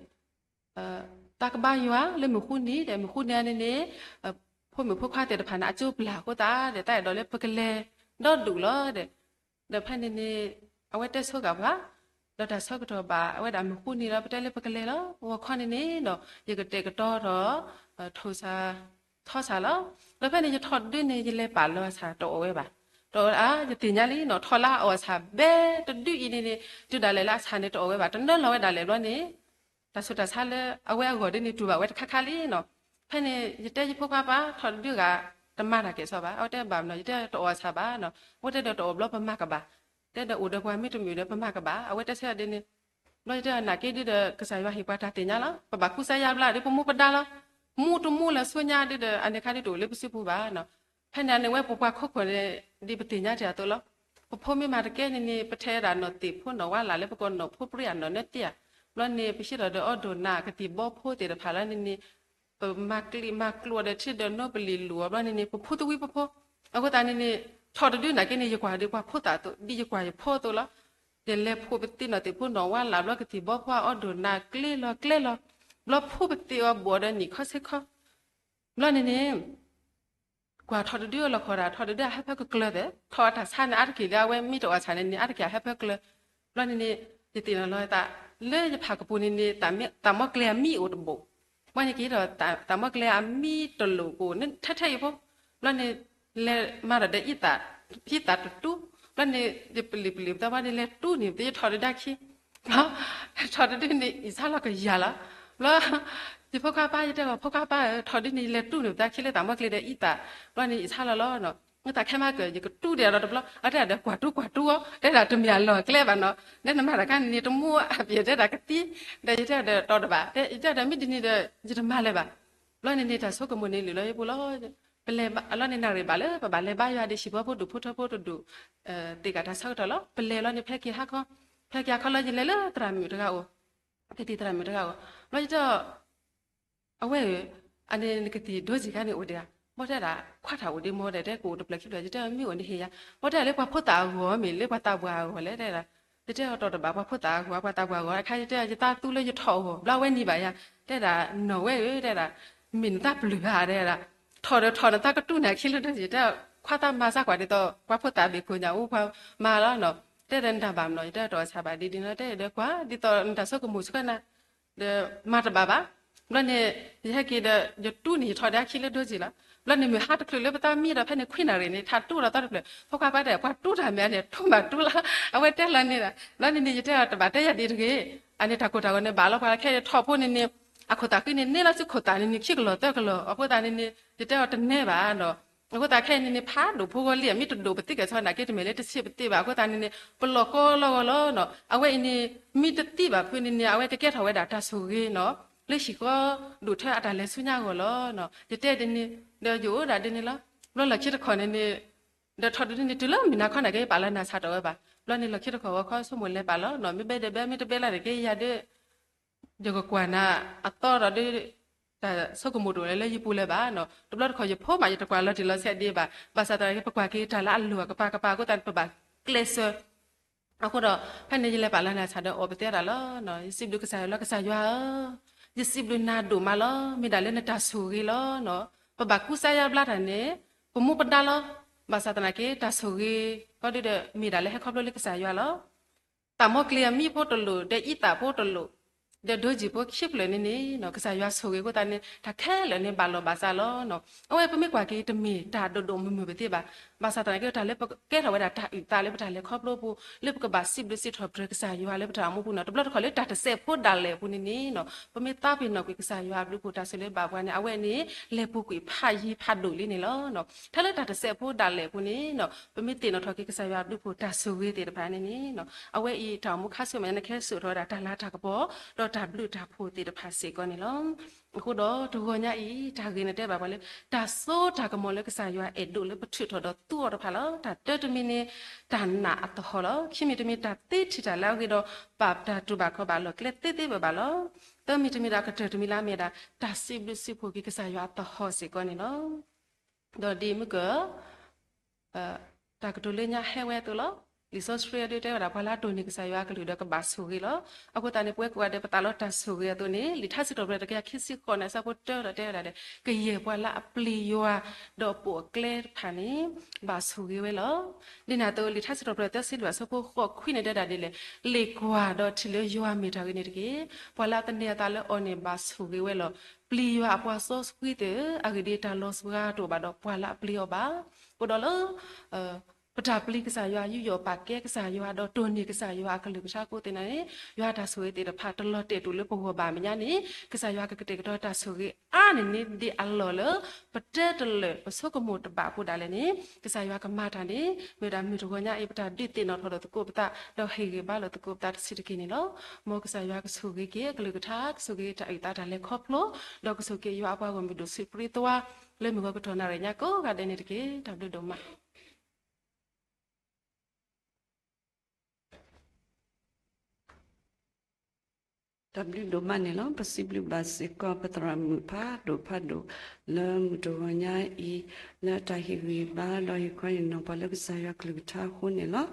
တၢ်ကဘါယွၤလၢမုၢ်ဃုနံၤဒီး မုၢ်ဃုနံၤန့ၣ်န့ၣ် ဖိမုၣ်ဖိခွါသ့ၣ်တဖၣ်န့ၣ် အကၠိပျၢ်အဃိသတးဒီး တၢ်အဲၣ်ဒိးလၢပကလဲၤဒီဒူၣ်လီၤဒီး ဒီးဖဲန့ၣ်န့ၣ် အဝဲတဲဆိကမိၣ်ပှၤ ဒီးတၢ်ဆၢကတီၢ်ဘၣ် အဝဲဒၣ်မုၢ်ဃုနံၤလီၤ ပတဲလၢပကလဲၤလီၤ ဂီၤခီန့ၣ်န့ၣ်ဒီး ယကတဲာ်ကတီၤထီၣ် ထိၣ်ဆၣ် ထီဆၣ်လီၤ. ဒီးဖဲန့ၣ် ယထီၣ်တဒုန့ၣ် ယလဲၤပာ်လီၤအဆၣ်တအိၣ်ဝဲဘၣ်. တအိၣ်အါ ယသ့ၣ်ညါလံနီၤ ထီၣ်လၢအအီၣ်ဆၣ်ဘဲတဒုအံၤန့ၣ်န့ၣ် တုၤဒၣ်လဲာ်လၢအဆၣ်န့ၣ်တအိၣ်ဝဲဘၣ် တနၢလီၤဝဲဒၣ်လဲာ်ဘျီန့ၣ် တၢ်ဆူးတၢ်ဆါလၢအဝဲအဂီၢ်ဒ်န့ၣ် တူၢ်ဘၣ်ဝဲတခါခါလံနီၤ. ဖဲန့ၣ် ယတဲယဖိခွါပၢ် ထီၣ်တဒုဂၤ တမၤတၢ်ကဲၣ်ဆိးဘၣ်. အဝဲတဲဘၣ်မနီၤ ယတဲတအိၣ်အဆၣ်ဘၣ်နီၤ. အဝဲတဲဒီးတအိၣ်ဘျီပမၤကဘၣ်. တဲဒီးအိၣ်ဒီးပှၤမ့ၢ်တမုာ်ဒီးပမၤကဘၣ်. အဝဲတဲဆၢဒ်န့ၣ် ဘျီယတဲနာ်က့ဒ်ဒီး ကစၢ်ယွၤဟ့ၣ်ပှၤတၢ်သ့ၣ်ညါလီၤ. ပဘၣ်ကူစါယါဘျါဒ်ပမူပဒါလီၤ. မူတမူလၢအဆိညါဒ်ဒီး အန့ၣ်ခါဒ်တအိၣ်လၢပစုပူၤဘၣ်နီၤ. ဖဲန့ၣ်န့ၣ်ဝဲပပှၤခိခိၣ်န့ၣ် ဒ်ပသ့ၣ်ညါတ့ၢ်အသိးလီၤ. ပဖိမ့ၢ်မၤတကဲန့ၣ်န့ၣ် ပထဲဒၣ်နီၢ်သ့ၣ်ဖိနီၢ်ဝါလၢ်လၢပကိးနီၢ်ဖိပြံအနီၢ်နၢသ့ၣ်ဧါ. ဘျီန့ၣ် ပဟံးထီၣ်ဒီးအီၣ်ဒိၣ်နၢ်ကသံၣ်ဘီဖိသ့ၣ်တဖၣ်လီၤန့ၣ်န့ၣ် ပမၤကျံးမၤကျိးဒီးထံဒီးနိပလံၤလူၤအီၤဘျီန့ၣ်န့ၣ် ပဖိသဝံဖိဖိ အဃိသတးန့ၣ်န့ၣ် ထီၣ်တဒုနာ်က့န့ၣ် ယကွၢ်ဒ်ပှၤဖိသၣ်အသိး ဒ်ယကွၢ်ယဖိအသိးလီၤ. ယလဲၤဖိးပသံနီၢ်သ့ၣ်ဖိနီၢ်ဝါလၢ်ဘျီ ကသံၣ်ဘီဖိအီၣ်ဒိၣ်နၢ်ကျဲလီၤကျဲလီၤ. ဘျီဖိပသံးအီၤဘူးအီၤဒီးနံၣ်ခီဆံခီ ဘျီန့ၣ်န့ၣ် ကွၢ်ထီၣ်တဒုအလီၢ်ခီၣ်ဒၣ် ထီၣ်တဒုအဟၢဖၢကကျၢၤသ့ၣ် ထီၣ်အတၢ်ဆါန့ၣ် အါတက့ၢ်လၢအဝဲမ့ၢ်တအီၣ်ဆၣ်န့ၣ်န့ၣ် အါတက့ၢ်အဟၢဖၢကကျၢၤ. ဘျီန့ၣ်န့ၣ် ယသ့ၣ်နီၣ်လီၤသး လၢယဖးကပူၤန့ၣ်န့ၣ် သးမီကျဲအမံအိၣ်တဘိၣ်. ဘျီန့ၣ်က့ၤဒီး သးမီကျဲအမံတလိၣ်ကအိၣ်ထဲထဲအံၤဖိ. ဘျီန့ၣ် လဲၤမၤဒီးဒီးအံသၣ် ဟံသၣ်တတူၢ်. ဘျီန့ၣ် ယပလံာ်ပလံာ်ပသးဘျီန့ၣ် လဲၤတူၢ်န့ၣ် ယထီၣ်တဒုခံ ထီၣ်တဒုန့ၣ် အံၣ်ဆါလီၤကယၤလီၤ. ဘျီ ယဖိခွါပၢ် ယတဲလီၤ ဖိခွါပၢ်ဧၢ ထီၣ်ဒုန့ၣ် ယလဲၤတူၢ်န့ၣ် ပသးခံလၢသးမီကျဲဒီးအံသၣ်. ဘျီန့ၣ် အံၣ်ဆါလီၤလီၤ. မ့ၢ်သးခဲမးကၢၢ် ယကတူၢ်ဒံးဒီးတဘျီ အတဲဒီးကွၢ်တူၢ်ကွၢ်တူၢ်အီၤ တဲဒၣ်တမ့ၢ်အလီၢ်အကျဲဘၣ်နီၤ. နဲနမၤတၢ်ခါန့ၣ်န့ၣ် တမူအပျဲၢ်တဲဒၣ်ကသံ ဒီးယတဲဒီးတီၤတဘၣ် ယတဲဒီးမ့ၢ်ဒ်န့ၣ်ဒီး ယတမၤလၢၤဘၣ်. ဘျီန့ၣ်န့ၣ် တၢ်ဆိကမိၣ်န့ၣ်လုၢ်လီၤယပူၤလီၤ. ပလဲၤဘၣ်အလီၢ်န့ၣ် နၣ်ရံၣ်ဘၣ်လၢပဘၣ်လဲၤဘါယွၤဒီး ဟံၣ်ဖိဖိဒူၣ်ဖိထၢဖိတဒူၣ် သ့ၣ်ကးတၢ်ဆၢကတီၢ်လီၤ. ပလဲၤလီၤန့ၣ် ဖဲက့ၤဟါခီ, ဖဲက့ၤဟါခီလီၤ ယလဲၤလၢသရၣ်မုၣ်တဂၤအိၣ်, ဖဲတံၤသရၣ်မုၣ်တဂၤအိၣ်, ဘျီယတဲအီၤ အဝဲဧၢ, အန့ၣ်နကသံၣ်ဒိစ့ၢ်ခါန့ၣ်အိၣ်ဒံးဧါ, ဘီတဲဒၣ် ခွါတၢ်အိၣ်ဒံးမ့ၢ်ဒဲး တဲကအိၣ်တဖျၢၣ်ခံဖျၢၣ် ယတဲမ့ၢ်အိၣ်န့ၣ်ဟ့ၣ်ယၤ, ဘီတဲလၢပှၤဖိသၣ်အဂီၢ်မ့ၢ် လၢပှၤသးပှၢ်အဂီၢ်လဲၣ် တဲဒၣ်, ယတဲအီၤတီၢ်တဘၣ် ပှၤဖိသၣ်အဂီၢ် ပှၤသးပှၢ်အဂီၢ် အခါယတဲအီၤ ယသးသူလၢယထီၣ်အဂီၢ် ဘျီအဝဲနံၤဘၣ်ယၤ, တဲဒၣ် နီၢ်ဝဲဧၢ တဲဒၣ်, မ့ၢ်နသးပျုၢ်ဧါ တဲဒၣ်, ထီၣ်ဒီးထီၣ်နသးကတူၢ်န့ၢ်အခံလၢဒိစ့ၢ် တဲ ခွါသးမၤစၢ်ကွၢ်ဒ်သိး ပှၤဖိသၣ်ဘ့ၣ်ခိၣ်ညါအိၣ်ပှၤမၤလီၤနီၤ, တဲဒီးနတၢ်ဘၣ်မနီၤ ယတဲတီၢ်အဆၣ်ဘၣ်ဒ်ဒ်နီၤ တဲဒီးကွၢ် ဒ်သိးနတၢ်ဆိကမိၣ်ဆှၢနၤ ဒီးမၤတဘၣ်ဘၣ်. ဘျီန့ၣ် ယဟဲက့ၤဒီး ယတူၢ်န့ၢ်ယထီၣ်ဒီးအခံလၢဒိစ့ၢ်လီၤ. ဘျီန့ၣ်မုၢ်ဟါတချုးလၢပသးမံဒီး ဖဲန့ၣ်ခွံနၣ်ရံၣ်န့ၣ် ထးတူၢ်ဒီးသီတဖျၢၣ် ဖိခွါခွါတဲ ပှၤတူၢ်တၢ်မ့ၢ်န့ၣ် တူၢ်ဘၣ်တူၢ်လီၤ အဝဲတဲလီၤန့ၣ်ဒီး ဘျီန့ၣ်န့ၣ် ယတဲအီၤတဘၣ်တဲယၤဒ်တဂ့ၤ, အန့ၣ်တၢ်ကိၢ်တၢ်ဂီၤန့ၣ်ဘၣ်လီၤ ပှၤခဲအံၤထီၣ်ဖိန့ၣ်န့ၣ် အခိၣ်သၣ်ဃံန့ၣ် န့ၢ်လီၤဆူခိၣ်သၣ်န့ၣ်န့ၣ် ခံကလီၢ်သၢကလီၢ် အဃိသတးန့ၣ်န့ၣ် ယတဲအီၤတနဲဘၣ်ဒီး အဃိသတးခဲအံၤန့ၣ်န့ၣ် ဖးဒိၣ်ဖိဂီၢ်လံ အမ့ၢ်တဒိၣ်ပသံကဲၣ်ဆိးနာ်က့ တမ့ၢ်လၢတဆံးပသ့ဘၣ် အဃိသတးန့ၣ်န့ၣ် ပလီၢ်ကီလီၤဂီၢ်လီၤနီၤ အဝဲအံၤန့ၣ် မ့ၢ်တသံဘၣ်ဖုန့ၣ်န့ၣ် အဝဲတကဲထီၣ်ဝဲဒၣ်တၢ်ဆိၣ်ဂ့ၤနီၤ လၢဟံၣ်ဃီဒိၣ်ထၢအတၢ်လဲၤဆူညါအဂီၢ်လီၤ. ယတဲဒ်န့ၣ် ဒီးယအိၣ်ဒၣ်ဒ်န့ၣ်လီၤ. ဘျီလီၢ်ခံတခီန့ၣ်န့ၣ် ဒီးထီၣ်ဒ်န့ၣ် တုၤလၢမုၢ်နၤခီနာ်က့ ပာ်လီၤနၤဆၣ်တီၢ်ဝဲဘၣ်. ဘျီန့ၣ်လီၢ်ခံတခီဂီၤခီဆိကမိၣ်လဲၤပာ်လီၤနီၤ မ့ၢ်ဘဲဒဲးဘဲမ့ၢ်တဘဲလၢ်န့ၣ်က့ယၤဒၣ် ယကကွၢ်နၤအသီဒီးဒ် တၢ်ဆိကမိၣ်တအိၣ်လၢယပူၤလၢၤဘၣ်နီၤ တဘျီတခီၣ်ယဖိမး ယတကွၢ်လီၤတံၢ်လီၤဆဲးဒံးဘၣ် ဘၣ်ဆၣ်သနာ်က့ ပကွၢ်က့ၤတၢ်လၢအလိၤအကပၤကပၤအဃိသတးန့ၣ် ပဘၣ်ကျဲးစၢး အဃိဒီး ဖဲန့ၣ်ယလဲၤပာ်လီၤနၤဆၣ်ဒီးအီၤပသ့တၢ်လီၤ. ယစံးဘျုးကစၢ်ယွၤလီၤ ကစၢ်ယွၤဧၢ, ယစံးဘျုးနၤဒိၣ်မးလီၤ မ့ၢ်ဒၣ်လၢနတၢ်ဆိၣ်ဂ့ၤလီၤ. ပဘၣ်ကူစါယါဘျါတၢ်န့ၣ် ပမူပဒါလီၤ. ဘၣ်ဆၣ်သနာ်က့ တၢ်ဆိၣ်ဂ့ၤ ကီဒုဒီး မ့ၢ်ဒၣ်လၢဟဲခီဖျိလၢကစၢ်ယွၤလီၤ. သးမီကျ့အမံဖိတလိၣ် ဒီးအံသၣ်ဖိတလိၣ် ဒီးဒိစ့ၣ်ဖိခံဖျၢၣ်န့ၣ်န့ၣ် ကစၢ်ယွၤဆိၣ်ဂ့ၤအဃိသတးန့ၣ် တၢ်ခဲလၢာ်န့ၣ်ဘၣ်လီၢ်ဘၣ်စးလီၤ. အဝဲပမ့ၢ်ကွၢ်က့ၤတမ့ၢ်တၢ်ဒိၣ်ဒိၣ်မုၢ်မုၢ်ပသ့ဘၣ်. ဘၣ်ဆၣ်သနာ်က့ တၢ်လၢပကဲထီၣ်ဝဲဒၣ်တၢ်အုၣ်သးလၢပတၢ်လဲၤခီဖျိပူၤ လၢပကဘၣ်စံးဘျုးစံးထီၣ်ပတြၢၤကစၢ်ယွၤလၢပတၢ်အိၣ်မူပူၤန့ၣ် တဘျီတခီၣ်လၢတၢ်တစဲးဖိဒၣ်လဲာ်အပူၤန့ၣ်န့ၣ် ပမ့ၢ်သးပ့ၤနီၣ်ကွံာ်ကစၢ်ယွၤအဘျုးအဖှိၣ်တၢ်ဆိၣ်ဂ့ၤလၢဘၣ်ပှၤန့ၣ် အဝဲန့ၣ် လဲၤပူၤကွံာ်ဖးယံၤဖးဒိၣ်လံန့ၣ်လီၤ. ထဲလၢတၢ်တစဲးဖိဒၣ်လဲာ်အပူၤန့ၣ် ပမ့ၢ်သ့ၣ်နီၣ်ထီၣ်က့ၤကစၢ်ယွၤအဘျုးအဖှိၣ်တၢ်ဆိၣ်ဂ့ၤသ့ၣ်တဖၣ်န့ၣ်န့ၣ် အဝဲအံၤတၢ်အိၣ်မူခါဆူမဲာ်ညါန့ၣ် ကဟဲစိာ်ထီၣ်ဝဲဒၣ်တၢ်လၤတၢ်ကပီၤ ဒီးတၢ်ဘျုးတၢ်ဖှိၣ်သ့ၣ်တဖၣ်စ့ၢ်ကီးန့ၣ်လီၤ. အဃိဒီးတဂီၤညါအံၤ တၢ်ဂ့ၢ်န့ၣ်တဲဘၣ်ပှၤလၢ တၢ်စိတၢ်ကမီၤလၢကစၢ်ယွၤအဲၣ်ဒိးလၢပထုးထီၣ်ဒီးသူအီၤတဖၣ်လီၤ. တၢ်တၢတမံၤန့ၣ် တၢ်နာ်အသဟီၣ်လီၤ. ခံမံၤတမံၤ တၢ်သ့ထံၣ်တၢ်လၢအဂ့ၤဒီး ဘၣ်တၢ်တူၢ်ဘၣ်ခီၣ်ဘၣ်လီၢ်ကျဲသ့သ့ဘၣ်ဘၣ်လီၤ. သၢမံၤတမံၤဒီးအကတၢၢ်တမံၤလၢအမ့ၢ်ဒၣ် တၢ်စံးဘျုးစံးဖှိၣ်က့ၤကစၢ်ယွၤအသဟီၣ်စ့ၢ်ကီးန့ၣ်လီၤ. ဒီးဒ်မုၢ်က တၢ်ကတိၤလၢညါဟဲဝဲအသိးလီၤ. လံာ်စီဆှံအဒုးတဲဝဲဒၣ် ပှၤလၢအတိၢ်န့ၢ်ကစၢ်ယွၤအကလုၢ်ဒီးကဘၣ်ဆိၣ်ဂ့ၤလီၤ. အဃိသတးန့ၣ် ပဝဲကိးဂၤဒဲးပသးလီတၢ်ဆိၣ်ဂ့ၤအသိးန့ၣ် လံာ်ထါစံးထီၣ်ပတြၢၤတကယၤခံဆံဃိးန့ၣ် အဆၢဖိတၢဒီးတဲဝဲဒၣ်ဒီး ကယဲၢ်ပှၤလၢအပျံၤယွၤ ဒီးပိာ်အကျဲတဖၣ်န့ၣ် ဘၣ်ဆိၣ်ဂ့ၤဝဲလီၤ. ဒ်န့ၣ်အသိး လံာ်ထါစံးထီၣ်ပတြၢၤသၢဆံလွံၢ်အဆၢဖိဃိးခွံန့ၣ်တဲဒၣ်ဒ်လဲၣ်, လ့ၣ်ကွၢ်ဒီးထံၣ်လၢယွၤမ့ၢ်တၢ်ဂ့ၤန့ၣ်တက့ၢ်. ပှၤလၢအသန့ၤအသးလၢအီၤန့ၣ်ဘၣ်ဆိၣ်ဂ့ၤဝဲလီၤ. ပျံၤယွၤအပှၤစီဆှံသ့ၣ်ဧၢ, အဂ့ၢ်ဒ်အံၤ တၢ်လီၤစှၤတအိၣ်ဘၣ်ဒီးပှၤလၢအပျံၤအီၤဘၣ်. အိၣ်ဒီးလၢ ပတၢ်ပျံၤကစၢ်ယွၤ ယူးယီၣ်ပာ်ကဲကစၢ်ယွၤ ဒီးတိၢ်န့ၢ်ကစၢ်ယွၤအကလုၢ်ကထါကိးသ့ၣ်န့ၣ် ယွၤတၢ်ဆိၣ်ဂ့ၤသ့ၣ်တဖၣ် တလီၤတဲာ်တူာ်လၢပဂီၢ်ဘၣ်အမဲာ်ညါန့ၣ် ကစၢ်ယွၤကကတဲာ်ကတီၤတၢ်ဆိၣ်ဂ့ၤအါန့ၢ်န့ၢ်ဒံးအလီၢ်လၢ ပတဲတလၢာ် ပဆိကမိၣ်တဘၣ်အပူၤဒၣ်လဲာ်န့ၣ် ကစၢ်ယွၤကမၤတၢ်န့ၣ် မ့ၢ်ဝဲဒၣ်မုၢ်တဂီၤညါအံၤ ပတၢ်ဒုးသ့ၣ်နီၣ်ထီၣ်လိာ်သကိးပသး ဒီးဟ့ၣ်ဂံၢ်ဘါလိာ်သကိးပသးတဆံးတက့ၢ်န့ၣ်လီၤ. မ်ကစၢ်ယွၤကဆိၣ်ဂ့ၤက့ၤအကလုၢ်ကထါ ကဆိၣ်ဂ့ၤတၢ်အုၣ်သးတၢ်လဲၤခီဖျိ ဒီးကဆိၣ်ဂ့ၤက့ၤယွၤအပှၤဂီၢ်မုၢ်ဒိၣ်ဆံးပြံသွါ လၢမုၢ်ဂီၤကတီၢ်နၣ်ရံၣ်ညါကိးဂၤဒဲးန့ၣ်တက့ၢ်. တၢ်ဘျုးဒိၣ်မး တၢ်ဘျုးဒိၣ်မးန့ၣ်လီၤ. ပစံးဘျုးဘၣ်စ့ၢ်ကီး ပသရၣ်မုၣ်ဖးဒိၣ်ဖးဒိၣ် လၢမုၢ်တဂီၤညါအံၤ လၢတၢ်ဟ့ၣ်ဂံၢ်ဘါ ဒီးဟ့ၣ်ခီဟ့ၣ်နီၤပှၤလၢကစၢ်ယွၤကလုၢ်ကထါအဃိန့ၣ်လီၤ.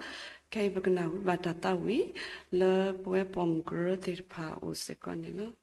ခဲအံၤပကနၢ်ဟူဘၣ်တၢ်သးဝံၣ် လၢပဝဲပိာ်မုၣ်ကရၢသ့ၣ်တဖၣ်အအိၣ်စ့ၢ်ကီးန့ၣ်လီၤ.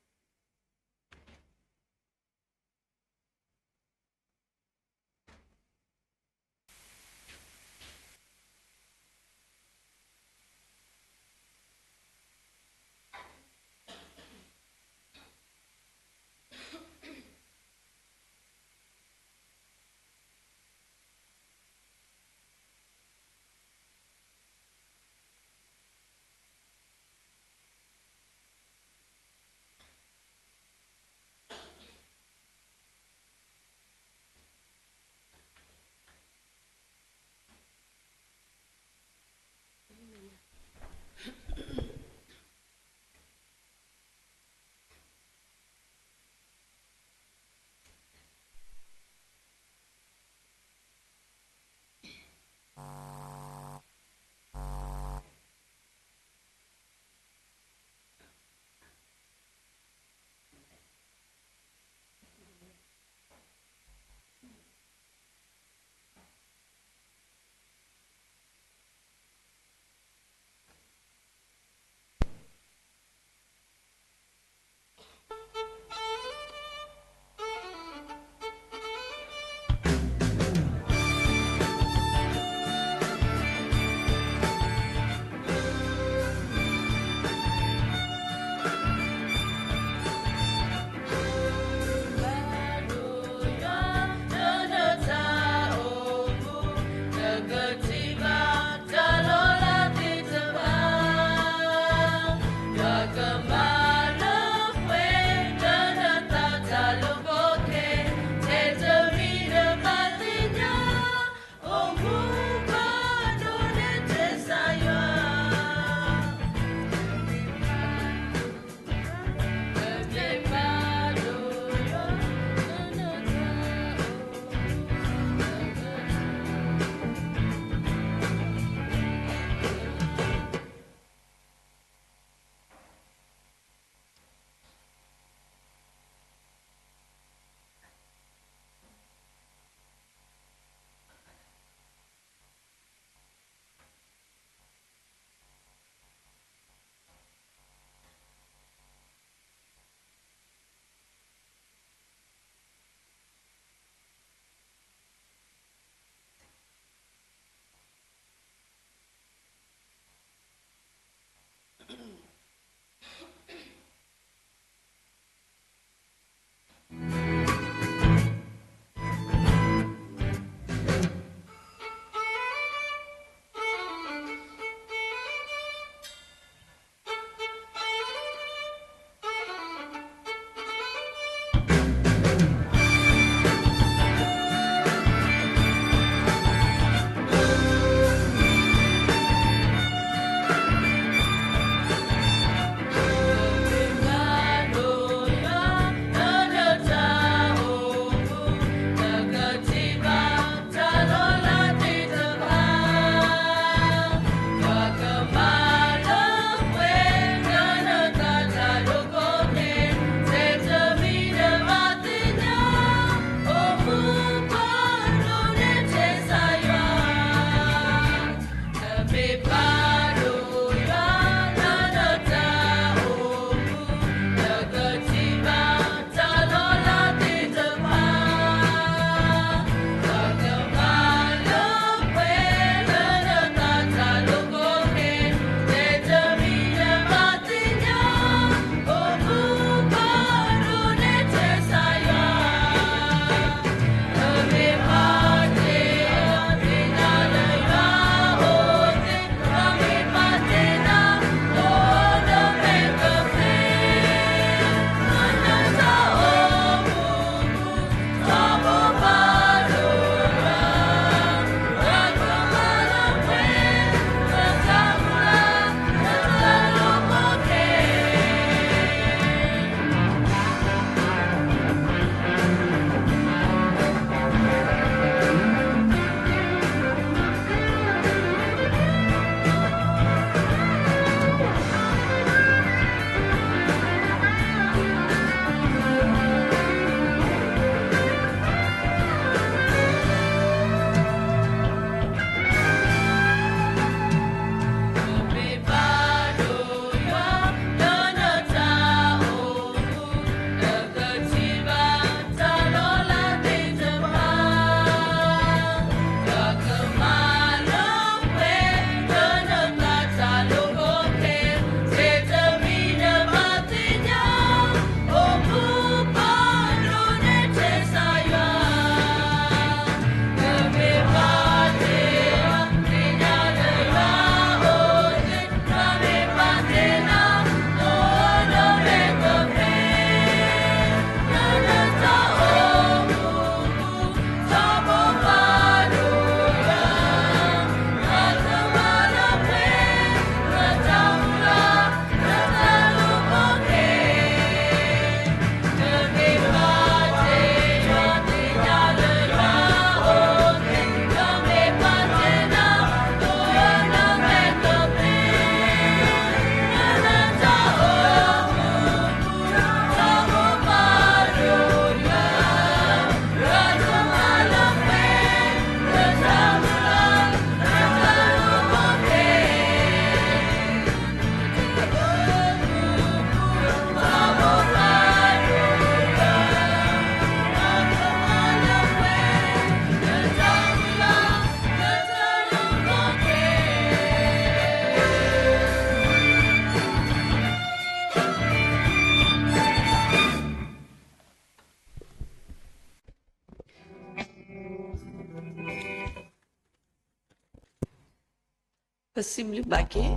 ပစံးဘျုးဘၣ်က့ၤ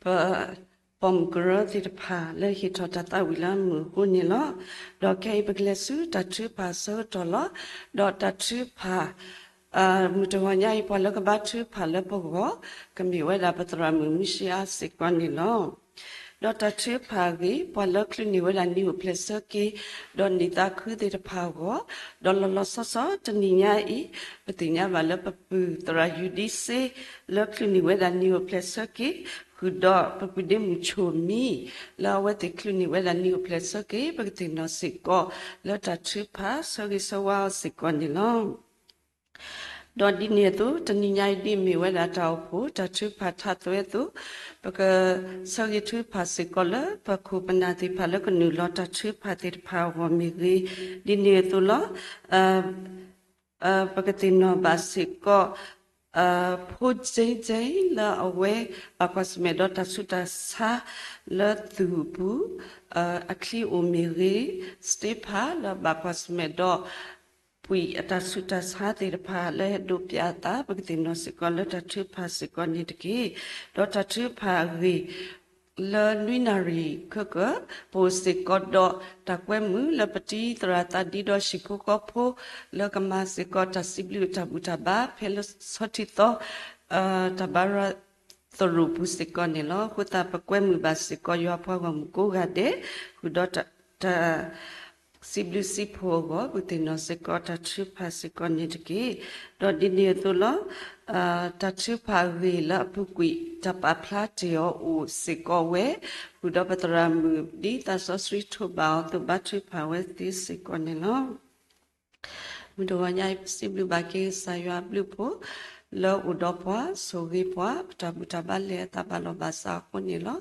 ပပိာ်မုၣ်ကရၢသ့ၣ်တဖၣ်လၢဟ့ၣ်ထီၣ်တၢ်သးဝံၣ်လၢအမုာ်အဃိန့ၣ်လီၤ. ဒီးခဲအံၤပကလဲၤဆူတၢ်ထုကဖၣ်အဆၢကတီၢ်လီၤ. ဒီးတၢ်ထုကဖၣ် မုၢ်တဂီၤညါအံၤ ပှၤလၢကဘါထုကဖၣ်လၢပဂီၢ် ကမ့ၢ်ဝဲဒၣ်ပသရၣ်မုၣ်မုၢ်ရှ့အါစ့ၢ်ကီးန့ၣ်လီၤ. ဒီးတၢ်ထုကဖၣ်အဂ့ၢ် ပှၤလၢချုးန့ၢ်ဝဲဒၣ်နံၤအိၣ်ဖျဲၣ်ဆၢက့ၤ ဒီးနံၤသးခုသ့ၣ်တဖၣ်အဂီၢ်, ဒီးလီၤလီၤဆီဆီတနံၤညါအံၤ ပသ့ၣ်ညါဘၣ်လၢပပုၢ်သရၣ်ယူဒံစ့ လၢချုးန့ၢ်ဝဲဒၣ်နံၤအိၣ်ဖျဲၣ်ဆၢက့ၤ, ဃုာ်ဒီးပပုၢ်ဒ့မုၣ်ဆိၣ်မံ လၢအဝဲသ့ၣ်ချုးန့ၢ်ဝဲဒၣ်နံၤအိၣ်ဖျဲၣ်ဆၢက့ၤ, ပကသ့ၣ်နီၣ်စ့ၢ်ကီး လၢတၢ်ထုကဖၣ်ဆၢဂ့ၤဆၢဝါအီၤစ့ၢ်ကီးန့ၣ်လီၤ. ဒီးဒ်န့ၣ်အသိး တနံၤညါအံၤဒ်အမ့ၢ်ဝဲဒၣ်တၢ်အိၣ်ဖှိၣ် တၢ်ထုကဖၣ်ထါသွဲအသိး, ပကဆၢဂ့ၤထုကဖၣ်စ့ၢ်ကီးလၢ ပခိၣ်ပနၢ်သ့ၣ်တဖၣ်လၢကနုာ်လီၤတၢ်ထုကဖၣ်သ့ၣ်တဖၣ်အဂီၢ်မ့ၢ်ဂ့ၤ, ဒ်န့ၣ်အသိးလီၤ. ပကသ့ၣ်နီၣ်ဘၣ်စ့ၢ်ကီး ဖိကၠ့ကၠ့ လၢအဝဲဘၣ်ကွၢ်ဆၢၣ်မဲာ်ဒီးတၢ်ဆူးတၢ်ဆါလၢသုးအပူၤ, အချံအိၣ်မ့ၢ်ဂ့ၤ, စတ့ဖၣ်လၢဘၣ်ကွၢ်ဆၢၣ်မဲာ်ဒီး ပှၤအတၢ်ဆူးတၢ်ဆါသ့ၣ်တဖၣ်လၢဟဲဒိးပျးအသး ပကသ့ၣ်နီၣ်စ့ၢ်ကီးလၢတၢ်ထုကဖၣ်စ့ၢ်ကီးန့ၣ်တက့ၢ်. ဒီးတၢ်ထုကဖၣ်အဂ့ၢ် လၢနွံနၣ်ရံၣ်ခဲကၢၢ် ပအိၣ်စ့ၢ်ကီးဒီးတၢ်ကွဲမုာ်လၢပတံၤသရၣ်သးဒံဒီးဟံၣ်ဖိဃီဖိ လၢကမၤစ့ၢ်ကီးတၢ်စံးဘျုးတၢ်ဘူၣ်တၢ်ဘါ ဖဲလၢဆီထံသီ တၢ်ဘါရၢသရိာ်ပူၤစ့ၢ်ကီးန့ၣ်လီၤ. အဃိသတး ပကွဲမုာ်ဘၣ်စ့ၢ်ကီးယွၤပှၤဂီၢ်မုၢ်ကိးဂၤဒဲး ဃုာ်ဒီးတၢ် စံးဘျုးစံးဖှိၣ်အဂီၢ် ပကသ့ၣ်နီၣ်စ့ၢ်ကီးတၢ်ထုကဖၣ်စ့ၢ်ကီးန့ၣ်တက့ၢ်. ဒီးဒ်န့ၣ်အသိးလီၤ. တၢ်ထုကဖၣ်အဂ့ၢ်လၢအပူၤကွံာ် တၢ်ပာ်ဖျါတ့ၢ်အီၤအိၣ်စ့ၢ်ကီးဝဲ ဃုာ်ဒီးပသရၣ်မုၣ်ဒ်သးစီဆှံထိးဘၣ်အီၤအသိး ဘါထုကဖၣ်ဝဲသ့စ့ၢ်ကီးန့ၣ်လီၤ. မုၢ်တဂီၤညါအံၤ ပစံးဘျုးဘၣ်က့ၤကစၢ်ယွၤအဘျုးအဖှိၣ် လၢအိၣ်ဒီးပှၤ ဆိၣ်ဂ့ၤပှၤ ပတၢ်ဘူၣ်တၢ်ဘါလဲၤအသးဘၣ်လီၢ်ဘၣ်စးအဃိန့ၣ်လီၤ.